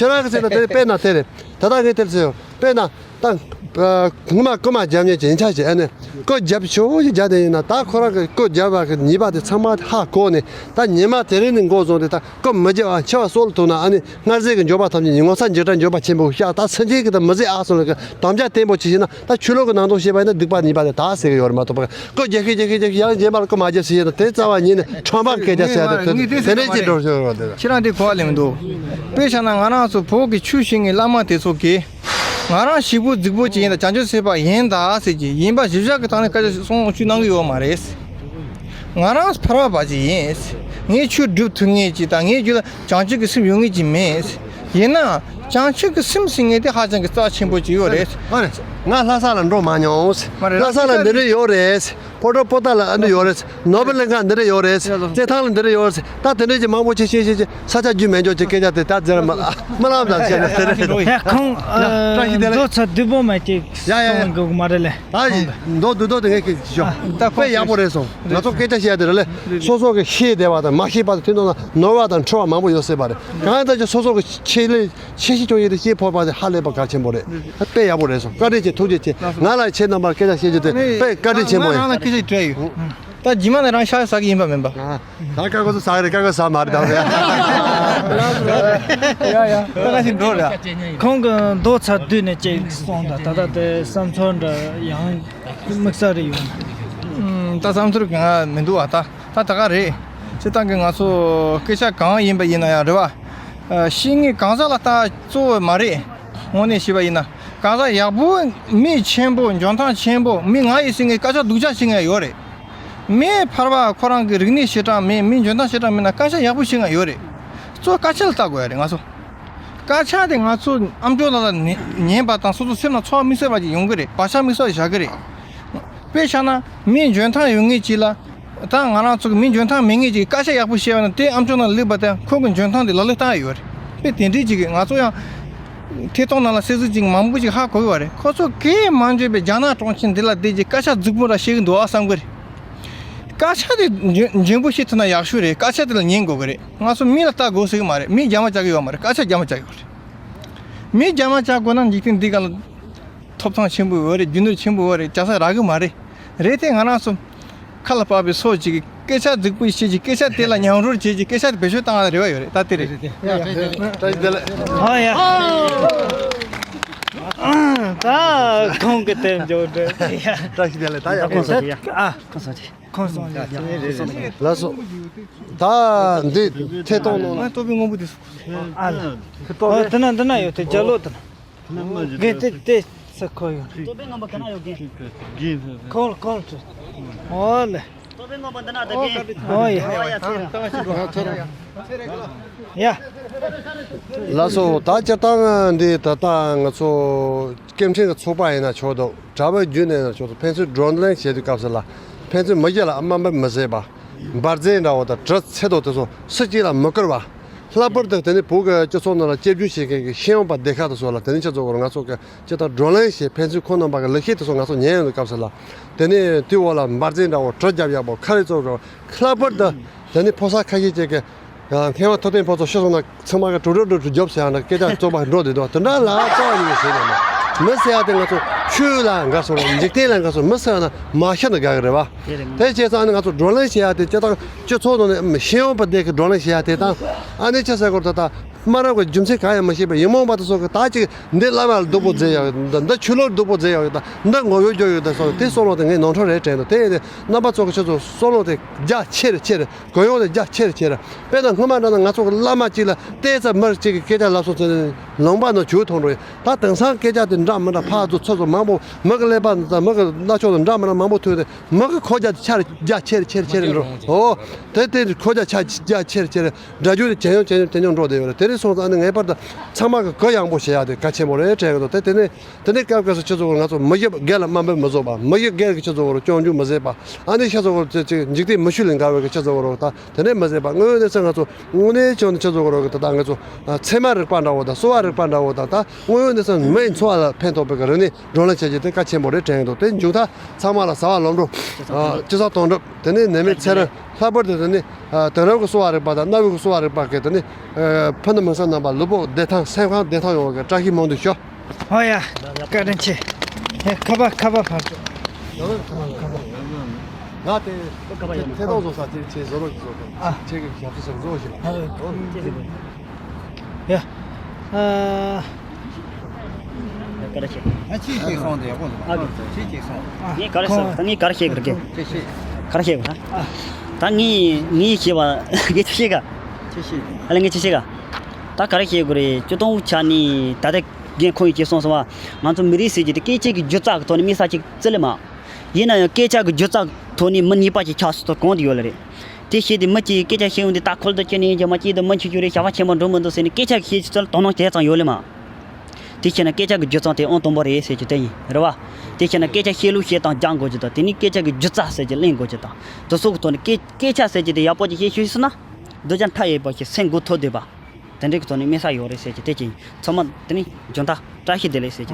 རང་གིས་ཟེར་ན་དེ་དཔེར་ན་དེ་རེད། ད་ལྟ་ངས་དེར་ཟེར་ཡོད། དཔེར་ན་དེར་ཟེར་ཡོད། དཔེར་ན་ད་ངོ་མ་རྐུན་མ་རྒྱབ་མཁན་གྱི་ཡིན་ཆ་ཞིག་ཨ་ནི་རྐུ་རྒྱབ་ཆོག་ཞིག་རྒྱབ་དེ་ཡིན་ན་ད་ཁོ་རང་གི་རྐུ་རྒྱབ་པ་གི་ཉེས་པ་དེ་ཚང་མ་ཧ་གོ་ནས་ད་ཉི་མ་དེ་རིང་ནས་འགོ་བཟུང་སྟེ་ད་རྐུ་མི་རྒྱབ་ཨ། འཆི་བ་སྲོག་ལ་ཐུག་ན་ཨ་ནི་སྔར་ཟས་ཀྱི་འགྱོད་པ་ཐམས་ཅད་ཉིད་ངོ་ཚ་འཇིགས་སྐྲག་འགྱོད་པ་ཆེན་པོ་ཤ་ད་སེམས་ཅན་གྱི་ད་མི་བཟོད་ཨ་སོང་ལ་གི་དམ་བཅའ་བརྟན་པོ་བྱེད་ཤེས་ན་ད་ཆོས་ལུགས་ཀྱི་ནང་དོན་བཤད་པ་ཡིན་ན་སྡིག་པ་ཉེས་པ་དེ་དག་སེལ་གི་ཡོད་རེད་མ་གཏོགས་པ་རྐུ་རྒྱག་ཤེས་རྒྱག་ཤེས་ཡང་རྗེས་མ་ལ་རྐུ་མ་རྒྱབ་ཟེར་ཤེས་ན་དེ་རྩ་བ་ཉིད་ནས་ཁྲམ་པ་སྐད་ཆ་བཤད་ཡ་དེ་དེ་དེ་འདྲས་ཅིག་འགྲོ་ཤེས་རོགས་དེ། ཁྱེད་རང་དེ་གོ་བ་ལེན་མི་འདུག་དཔེ་བཞག་ན་ང་རང་ཚོ་བོད་ཀྱི་ཆོས་བྱེད་མཁན་བླ་མ་དེ་ཚོ་གིས་ང་རང་ཞིག་པོ་རྫིག་པོ་ཅིག་ཡིན་ད་བྱང་ཆུབ་སེམས་དཔའ་ཡིན་ད་ཟེར་གྱི་ཡིན་པ་གཞི་བཞག་གི་སྟེང་ནས་སྐད་ཆ་གསུང་ཆོས་གནང་གི་ཡོད་མ་རེད། ང་རང་ཕལ་བ་ཅིག་ཡིན། ངས་ཆོས་སྒྲུབ་ཐུབ་ངེས་ཅིག་དང་ངའི་རྒྱུད་ལ་བྱང་ཆུབ་ཀྱི་སེམས་ཡོད་ངེས་ཅིག་མེད། ཡིན་ན་བྱང་ཆུབ་ཀྱི་སེམས་ཟེར་ངེས་དེ་ཧ་ཅང་གི་རྩ་ཆེན་པོ་ཅིག་ཡོད་རེད། ཨ་རེད། ང་ལྷ་ས་ལ་འགྲོ་མ་མྱོང་། མ་རེད། ལྷ་ས་ལ་འདི་འདྲ་ཡོད་རེད། ཕོ་བྲང་པོ་ཏཱ་ལ་ཨ་འདི་ཡོད་རེད། ནོར་བུ་གླིང་ཁ་འདི་འདྲ་ཡོད་རེད། རྩེད་ཐང་ལ་འདི་འདྲ་ཡོད་རེད། ད་དེ་འདྲ་ཅིག་མང་པོ་ཅིག་ཤེས་ཤེས་ཅིག་ས་ཆ་རྒྱུས་མེད་འཇོག་ཅིག་སྐད་ཆ་དེ་ད་ཟེར་མ་མ་ལབ་ད་བཤད་ན་དེ་རེད། ཧེ་ཁོང་བཀྲ་ཤིས་བདེ་ལེགས། མདོ་ཚ་བསྡུས་པོ་མ་ཅིག་ཡ་ཡ་ཡ། གསུང་དགོས་མ་རེད་ལེ། ད་མདོ་བསྡུས་མདོ་དེ་ངས་ཀྱི་ཞོ། ད་དཔེ་ཡག་པོ་རེད་སོང་། ང་ཚོ་སྐད་ཆ་བཤད་དེ་རེད་ལེ། སོ་སོ་གི་ཤེས་བདེ་བ་དང་མ་ཤེས་པ་དང་དེ་ནང་ལ་ནོར་བ་དང་འཁྲུལ་བ་མང་པོ་ཡོད་སྲིད་པ་རེད། གང་ལྟར་ཀྱང་སོ་སོ་གི་ཆེད་ལས་ཆེ་ཤེས་ཅུང་ཡོད་དེ་ཤེས་ཕོད་པ་དེ་ཧ་ལས་པ་གལ་ཆེན་པོ་རེད། དཔེ་ཡག་པོ་རེད་སོང་། བཀའ་དྲིན་ཆེ། ཐུགས་རྗེ་ཆེ། ང་ལ་ཁྱེད་རྣམ་པར་སྐད་ཆ་བཤད་རྒྱུ་དེ་དཔེ་བཀའ་དྲིན་ཆེན་པོ་ཡིན། ང་རང་ལ་སྐད་ཆ་དྲན་ཡོད། ད་རྗེས་མ་ནས་རང་ཤ་ཟ་གི་ཡིན་པ་མིན་པ། ད་ཀ་ཀོ་ཚོ་ཟ་གི་རེད། ཀ་ཀོ་ཟ་མ་རེད་ད། ཡ་ཡ། ད་ག་ཞིག་འགྲོ་ར། ཁོང་གི་མདོ་ཚར་དུས་ནས་ཅིག་སོང་ད། ད་ལྟ་དེ་བསམ་ཚོར་འདྲ་ཡང་དམིགས་བསལ་རེ་ཡོད། ཨུམ། ད་བསམ་ཚོར་གང་མི་འདུག་བ། ད་ད་ད་ག་རེད། སྤྱིར་བཏང་གི་ང་ཚོ་སྐད་ཆ་གང་ཡིན་པ་ཡིན་ན་ཡང་རེད་བ། ཤེས་ངེས་གང་ཟག་ལ་ལྟ་གཙོ་བོ་མ་རེད། དངོས་གནས་བཤད་པ་ཡིན་ན། གང་ཟག་ཡག་པོ། མི་ཆེན་པོ། འཇོན་ཐང་ཆེན་པོ། མི་ང་ཡི་ཟེར་མཁན་སྐད་ཆ་སྡུག་ཅག་བཤད་མཁན་ཡོད་རེད། མི་ཕལ་པ་ཁོ་རང་གི་རིག་གནས་ཞེ་དྲག་མེད། མི་འཇོན་ཐང་ཞེ་དྲག་མེད་ན་སྐད་ཆ་ཡག་པོ་བཤད་མཁན་ཡོད་རེད། གཙོ་བོ་སྐད་ཆ་ལ་ལྟ་དགོས་ཡ་རེད་ང་ཚོ། སྐད་ཆ་དེ་ང་ཚོ་ཨམ་ཅོག་ནང་ལ་ཉན་ཉན་པ་དང་སོ་སོ་སེམས་ལ་ཚོར་བ་དམིགས་བསལ་བ་ཅིག་ཡོང་གི་རེད། བག་ཆགས་དམིགས་བསལ་བཞག་གི་རེད། དཔེ་བཞག་ན་མི་འཇོན་ཐང་ཡོད་མཁན་ཅིག་ལ། ད་ང་རང་ཚོ་གི་མི་འཇོན་ཐང་མེད་མཁན་ཅིག་སྐད་ཆ་ཡག་པོ་བཤད་པ་ན་དེ་ཨམ་ཅོག་ནང་སླེབས་པ་དང་ཁོ་གི་འཇོན་ཐང་དེ་ལ་ལོས་བཏང་ཡ་ཡོད་རེད། དཔེ་དེ་འདྲའི་ཅིག་གི་ང་ཚོ་ཡང་ཐད་གཏོང་ནང་ལ་གསལ་གཟིགས་ཅིག་མང་པོ་ཅིག་ཧ་གོ་གི་བ་རེད། ཁོ་ཚོ་གས་མ་འཇོན་པའི་རྒྱ་ནག་གྲོང་ཁྱེར་འདི་ལ་བསྡད་ཅིག་སྐད་ཆ་རྫིག་པོ་ར་བཤད་གི་འདུག་ཨ་བསམ་གི་རེད། སྐད་ཆ་དེ་འཇོན་འཇོན་པོ་བཤད་ཐུབ་ན་ཡག་ཤོས་རེད། སྐད་ཆ་དེ་ལ་ཉན་དགོས་གི་རེད། ང་ཚོ་མི་ལ་ལྟ་དགོས་ཟེར་གི་མ་རེད། མི་རྒྱ་མ་བྱ་གི་ཡོད་མ་རེད། སྐད་ཆ་རྒྱ་མ་བྱ་གི་ཡོད་རེད། མི་རྒྱ་མ་བྱ་དགོས་ན་འཇིག་རྟེན་འདི་ག་ལ་ཐོབ་ཐང་ཆེན་པོ་ཡོད་རེད། རྒྱུ་ནོར་ཆེན་པོ་ཡོད་རེད། བྱ་ས་རག་གི་མ་རེད། རེད་དེ་ང་རང་ཚོ་ཁ་ལ་བབས་པའི་སོ་ཅིག་གི་སྐད་ཆ་རྫིག་པོ་བཤད་ཅིག་སྐད་ཆ་དེ་ལ་མཉམ་རོལ་བྱེད་ཅིག་སྐད་ཆ་དེ་བེད་སྤྱོད་བཏང་ཡ་རེ་བ་ཡོད་རེད། ད་དེ་རེད། བཀྲ་ཤིས་བདེ་ལེགས། ཨ་ཡ། ད་ཁོང་གི་དེ་འཇོག་འདྲ། བཀྲ་ཤིས་བདེ་ལེགས། ད་ཡག་པོ། ཁོང་ཚོ་ཡ། ཨ་ཁོང་ཚོ་ཁོང་ཚོ་ཡ། ལགས་སོ། ད་འདི་ཐད་གཏོང་ནང་ལ། ཨ་ལྟོ་བའི་སྔོན་པོ་དེ་སུ། ཨ་ལ། ཨ་དེ་ན་འདི་ན་ཡོད་དེ་རྒྱ་ལོ་དེ་ན། རྒན་དེ་དེ་ས་ཁོ་ཡོད། ལྟོ་བའི་སྔོན་པོ་ག་ན་ཡོད་རྒན། ཁོང་ཁོང་ཚོ། ཨོ་ལེ། ལྟོ་བའི་སྔོན་པོ་འདི་ན་ད་རྒན། ཨོ་ཡ། ཨོ་ཡ་ཚེ་རིང་། ཡ། ལགས་སོ། ད་སྤྱིར་བཏང་འདི་ད་ལྟ་ང་ཚོ་སྐྱེམས་ཕྲེང་གི་ཚོགས་པ་ཡིན་ན་ཆོག་འདུག་གྲྭ་པ་བརྒྱུད་ནས་ཡིན་ན་ཆོག་འདུག་ཕན་ཚུན་བགྲོ་གླེང་བྱེད་དུས་སྐབས་སུ་ལ་ཕན་ཚུན་མི་སྐྱ་ལ་དམའ་འབེབས་མི་བྱེད་པ། འབར་རྫས་འདྲ་བོ་དང་གྲི་ཚེ་ཐོག་དེ་ཚོ་སུ་གཅིག་ལ་མི་བསྐུར་བ། ལྷག་པར་དུ་དེ་ནི་བོད་ཀྱི་སྤྱི་ཚོགས་ནང་ལ་སྐྱབས་བཅོལ་བྱེད་མཁན་གྱི་ཤེས་ཡོན་པ་སྡེ་ཁག་དེ་ཚོ་ལ་དེ་ནི་ཁྱེད་ཚོ་གོ་ང་ཚོ་གི་སྤྱི་བཏང་བགྲོ་གླེང་བྱེད་ཕན་ཚུན་ཁོང་རྣམ་པ་གི་ལེགས་བཤད་དེ་ཚོ་ང་ཚོ་ཉན་ཡོང་དུས་སྐབས་སུ་ལ། དེ་ནས་དུས་འོག་ལ་འབར་རྫས་འདྲ་བོ་གྲི་རྒྱབ་ཡག་པོ་ཁ་རས་བཙོག་རོགས་ལྷག་པར་དུ་དེ་ནས་ཕོ་གསར་ཁ་ཤས་ཅིག་གིས་ངལ་བ་ཐུབ་བསྟན་ཕོ་ཚོ་ཤི་སོང་ན་ཚང་མ་གི་གྲུ་གྲུ་གྲུ་གྲུ་རྒྱོབ་ཟེར་ཡང་འདྲ་སྐད་ཆ་བཙོག་པ་འགྲོ་བསྡད་འདུག་དེ་འདྲ་ལ་རྩ་བ་ཉིད་ནས་ཟེར་ཡང་འདྲ་མི་ཟེར་ཡ་དེ་ང་ཚོ་ཆོས་ལ་དགའ་སོང་ར་འཇིག་རྟེན་ལ་དགའ་སོང་མི་ཟེར་ཡ་ན་མ་ཤི་ན་དགའ་གི་རེད་བ། དེ་བྱས་ཙང་ཨ་ནི་ང་ཚོ་བགྲོ་གླེང་བྱེད་ཡ་དེ་སྤྱི་བཏང་སྤྱི་ཚོགས་ནང་ནས་ཤེས་ཡོན་པ་སྡེ་གི་བགྲོ་གླེང་བྱེད་ཡ་དེ་དང་ཨ་ནི་ཆ་བཞག་གོ་ད་ལྟ། སྨ་ར་བའི་རྒྱུ་མཚན་གང་ཡང་མི་ཤེས་པའི་ཡིན་མོང་པ་དེ་ཚོ་གི་ད་ཅིག་འདི་བླ་མ་ལ་སྡུག་པོ་མཛད་ཡོད་ད། འདི་ཆོས་ལུགས་སྡུག་པོ་མཛད་ཡོད་ད། འདི་ངོ་བོས་སྐྱོ་ཡོད་ད་སོགས་དེ་བསམ་བློ་དེ་ངས་ནོར་འཁྲུལ་རེད་དྲན་འདུག་དེ་ཡིན་དེ་རྣམ་པ་ཚོ་གི་ཁྱེད་ཚོ་བསམ་བློ་དེ་རྒྱ་ཆེ་རུ་ཆེ་རུ་གུ་ཡངས་དེ་རྒྱ་ཆེ་རུ་ཆེ་རུ། དཔེར་ན་སྔོན་མ་འདྲ་ན་ང་ཚོ་གི་བླ་མ་གཅིག་ལ་བལྟས་ཙམ་མི་གཅིག་གི་སྐད་ཆ་ལབ་སོང་ཚེ་ལུང་པ་ནང་ཇུས་མཐོང་འགྲོ་ཡོད། ད་དེང་སང་སྐད་ཆ་དེ་འདྲ་མི་འདྲ་ཕར་ཚུར་ཚུར་ཚུར་མང་པོ་མི་གི་ཀླད་པ་དང་མི་གི་རྣ་ཆོག་དང་འདྲ་མི་འདྲ་མང་པོ་ཐོས་ཏེ་མི་གི་ཁོག་རྒྱ་དེ་ཆ་རྒྱ་ཆེ་རུ་ཆེ་རུ་ཆེ་རུ་འགྲོ། འོ་དེ་དེ་ཁོག་རྒྱ་ཆ་རྒྱ་ཆེ་རུ་ཆེ་རུ། སྒྲ་སྒྱུར་དེ་ཇེ་ཉུང་ཇེ་ཉུང་ཇེ་ཉུང་འགྲོ་བསྡད་ཡོད་རེད། དེ་རིང་སོང་ཙང་ཨ་ནི་ངེས་པར་དུ་ཚང་མ་གི་གུ་ཡངས་པོ་བྱེད་ཡ་དེ་གལ་ཆེན་པོ་རེད་དྲན་གི་འདུག་དེ་དེ་ནས་དེ་ནས་སྐབས་སྐབས་སུ་ཁྱེད་ཚོ་ང་ཚོ་མི་ཞིག་སྒེར་ལ་དམའ་འབེབས་མི་བཟོ་བ། མི་ཞིག་སྒེར་གྱི་ཁྱེད་ཚོ་གོ་རུ་སྐྱོན་བརྗོད་མི་བཟོད་པ། ཨ་ནི་ཁྱེད་ཚོ་གོ་རུ་ཅིག་ཅིག་འཇིག་རྟེན་མི་ཆོས་ལས་འགལ་བའི་གི་ཁྱེད་ཚོ་གོ་རུ་ད་དེ་ནས་མི་བཟོད་པ། དངོས་ཡོད་གནས་ཚུལ་ང་ཚོ་དངོས་གནས་བྱུང་ནས་ཁྱེད་ཚོ་གོ་རུ་གི་ད་ལྟ་ང་ཚོ་ཚད་མ་རིག་པ་འདྲ་བོ་དང་གསོ་བ་རིག་པ་འདྲ་བོ་དང་ད་དངོས་ཡོད་གནས་ཚུལ་མི་ཡི་འཚོ་བ་ལ་ཕན་ཐོགས་པའི་གི་རིག་གནས་བགྲོ་གླེང་བྱེད་རྒྱུ་དེ་གལ་ཆེན་པོ་རེད་དྲན་གི་འདུག་དེ་མཇུག་མཐར་ཚང་མ་ལ་བྱ་བ་ལམ་འགྲོ། སྤྱི་ཚོགས་དོན་གྲུབ། དེ་ནས་ནད་མེད་ཚེ་རིང་། ལྷག་པར་དུ་དེ་ནི་དེང་རབས་ཀྱི་གསོ་བ་རིག་པ་དང་གནའ་བོའི་གསོ་བ་རིག་པ་གི་དེ་ནི་ཕུ་ནུ་མི་ཚང་རྣམ་པ་ལུས་པོ་བདེ་ཐང་སེམས་ཁམས་བདེ་ཐང་ཡོང་བའི་བཀྲ་ཤིས་སྨོན་འདུན་ཞུ། ཧོ་ཡ། བཀའ་དྲིན་ཆེ། ཧེ་ཁ་པ་ཁ་པ་ཕར་ཚུར། ང་དེ་ཁ་པ་ཡོད་ན་ཐད་གཏོང་བཟོ་ས་དེ་ཆེ་བཟོ་རོགས་ཀྱི་བཟོ་ཨ། ཁྱེད་ཀྱི་ཞབས་ཕྱི་ཟེར་བཟོ་ཞིག་ཨ། ཡ། ཨ། ཨ་ཅེ་ཅེ་སོང་དེ་ཡག་པོ་འདུག་ཨ་ཅེ་ཅེ་སོང་། ངས་ག་རེ་ཟེར། ད་ངས་ག་རེ་བཤད་དགོས་རྒྱུ། ཅེ་ཤེས། ག་རེ་བཤད་དགོས་ད། ད་ངས་ངས་བཤད་པ་ངས་ཅི་བཤད་ག་ཅེ་ཤེས། ཨ་ལས་ངས་ཅི་བཤད་ག་ད་ག་རེ་བཤད་དགོས་རེད། སྤྱིར་བཏང་ཆ་ནས་ད་ལྟ་རྒན་ཁོང་གིས་ཅིག་གསུངས་སོང་བ། ང་ཚོ་མི་རིགས་ཟེར་གྱི་དེ་སྐད་ཆ་གི་སྒྱུ་རྩལ་གི་ཐོག་ནས་དམིགས་བསལ་ཅིག་བརྩི་ལེ་མ། ཡིན་ན་ཡང་སྐད་ཆ་གི་སྒྱུ་རྩལ་ཐོག་ནས་མི་ཉེས་པ་ཅིག་ཆགས་སྲིད་དོ་གང་དུ་ཡོད་ལེ་རེད། དེ་བཤད་དེ་མི་གཅིག་སྐད་ཆ་བཤད་ཡོང་དུས་ད་ཁོལ་དུ་ཁྱེར་ནས་ཡིན་གྱི་མ་གཅིག་དུ་མི་འཆི་རྒྱུ་རེད། བྱ་བ་ཆེན་པོ་འགྲོ་མི་འདུག་ཟེར་ནས་སྐད་ཆ་གི་བཤད་ཚུལ་དོ་སྣང་བྱས་ཙང་ཡོད་ལེ་མ། དེ་བྱས་ན་སྐད་ཆ་གི་སྒྱུ་རྩལ་དེ་ཨང་དང་པོ་རེད་ཟེར་གྱི་དེ་ཡིན་རེད་བ། དེ་བྱས་ན་སྐད་ཆ་བཤད་ལུགས་བཤད་སྟངས་སྦྱང་དགོས་ཀྱི་དང་དེ་ནས་སྐད་ཆ་གི་སྒྱུ་རྩལ་ཟེར་གྱི་གླེང་དགོས་ཀྱི་དང་དེ་ཚོ་གི་ཐོག་ནས་སྐད་སྐད་ཆ་ཟེར་གྱི་དེ་ཡག་པོ་ཅིག་བཤད་ཤེས་སོང་ན། སྡུག་ཅག་མཐའ་ཡས་པ་ཞིག་སེམས་འགུལ་ཐུབ་བསྡད་པ། དེ་འདྲའི་གི་ཐོག་ནས་དམིགས་བསལ་ཡོད་རེད་ཟེར་གྱི་དེ་ཅིག་ཡིན། ཚང་མ་དེ་ནས་འཇོན་ཐང་བཀྲ་ཤིས་བདེ་ལེགས་ཟེར་གྱི།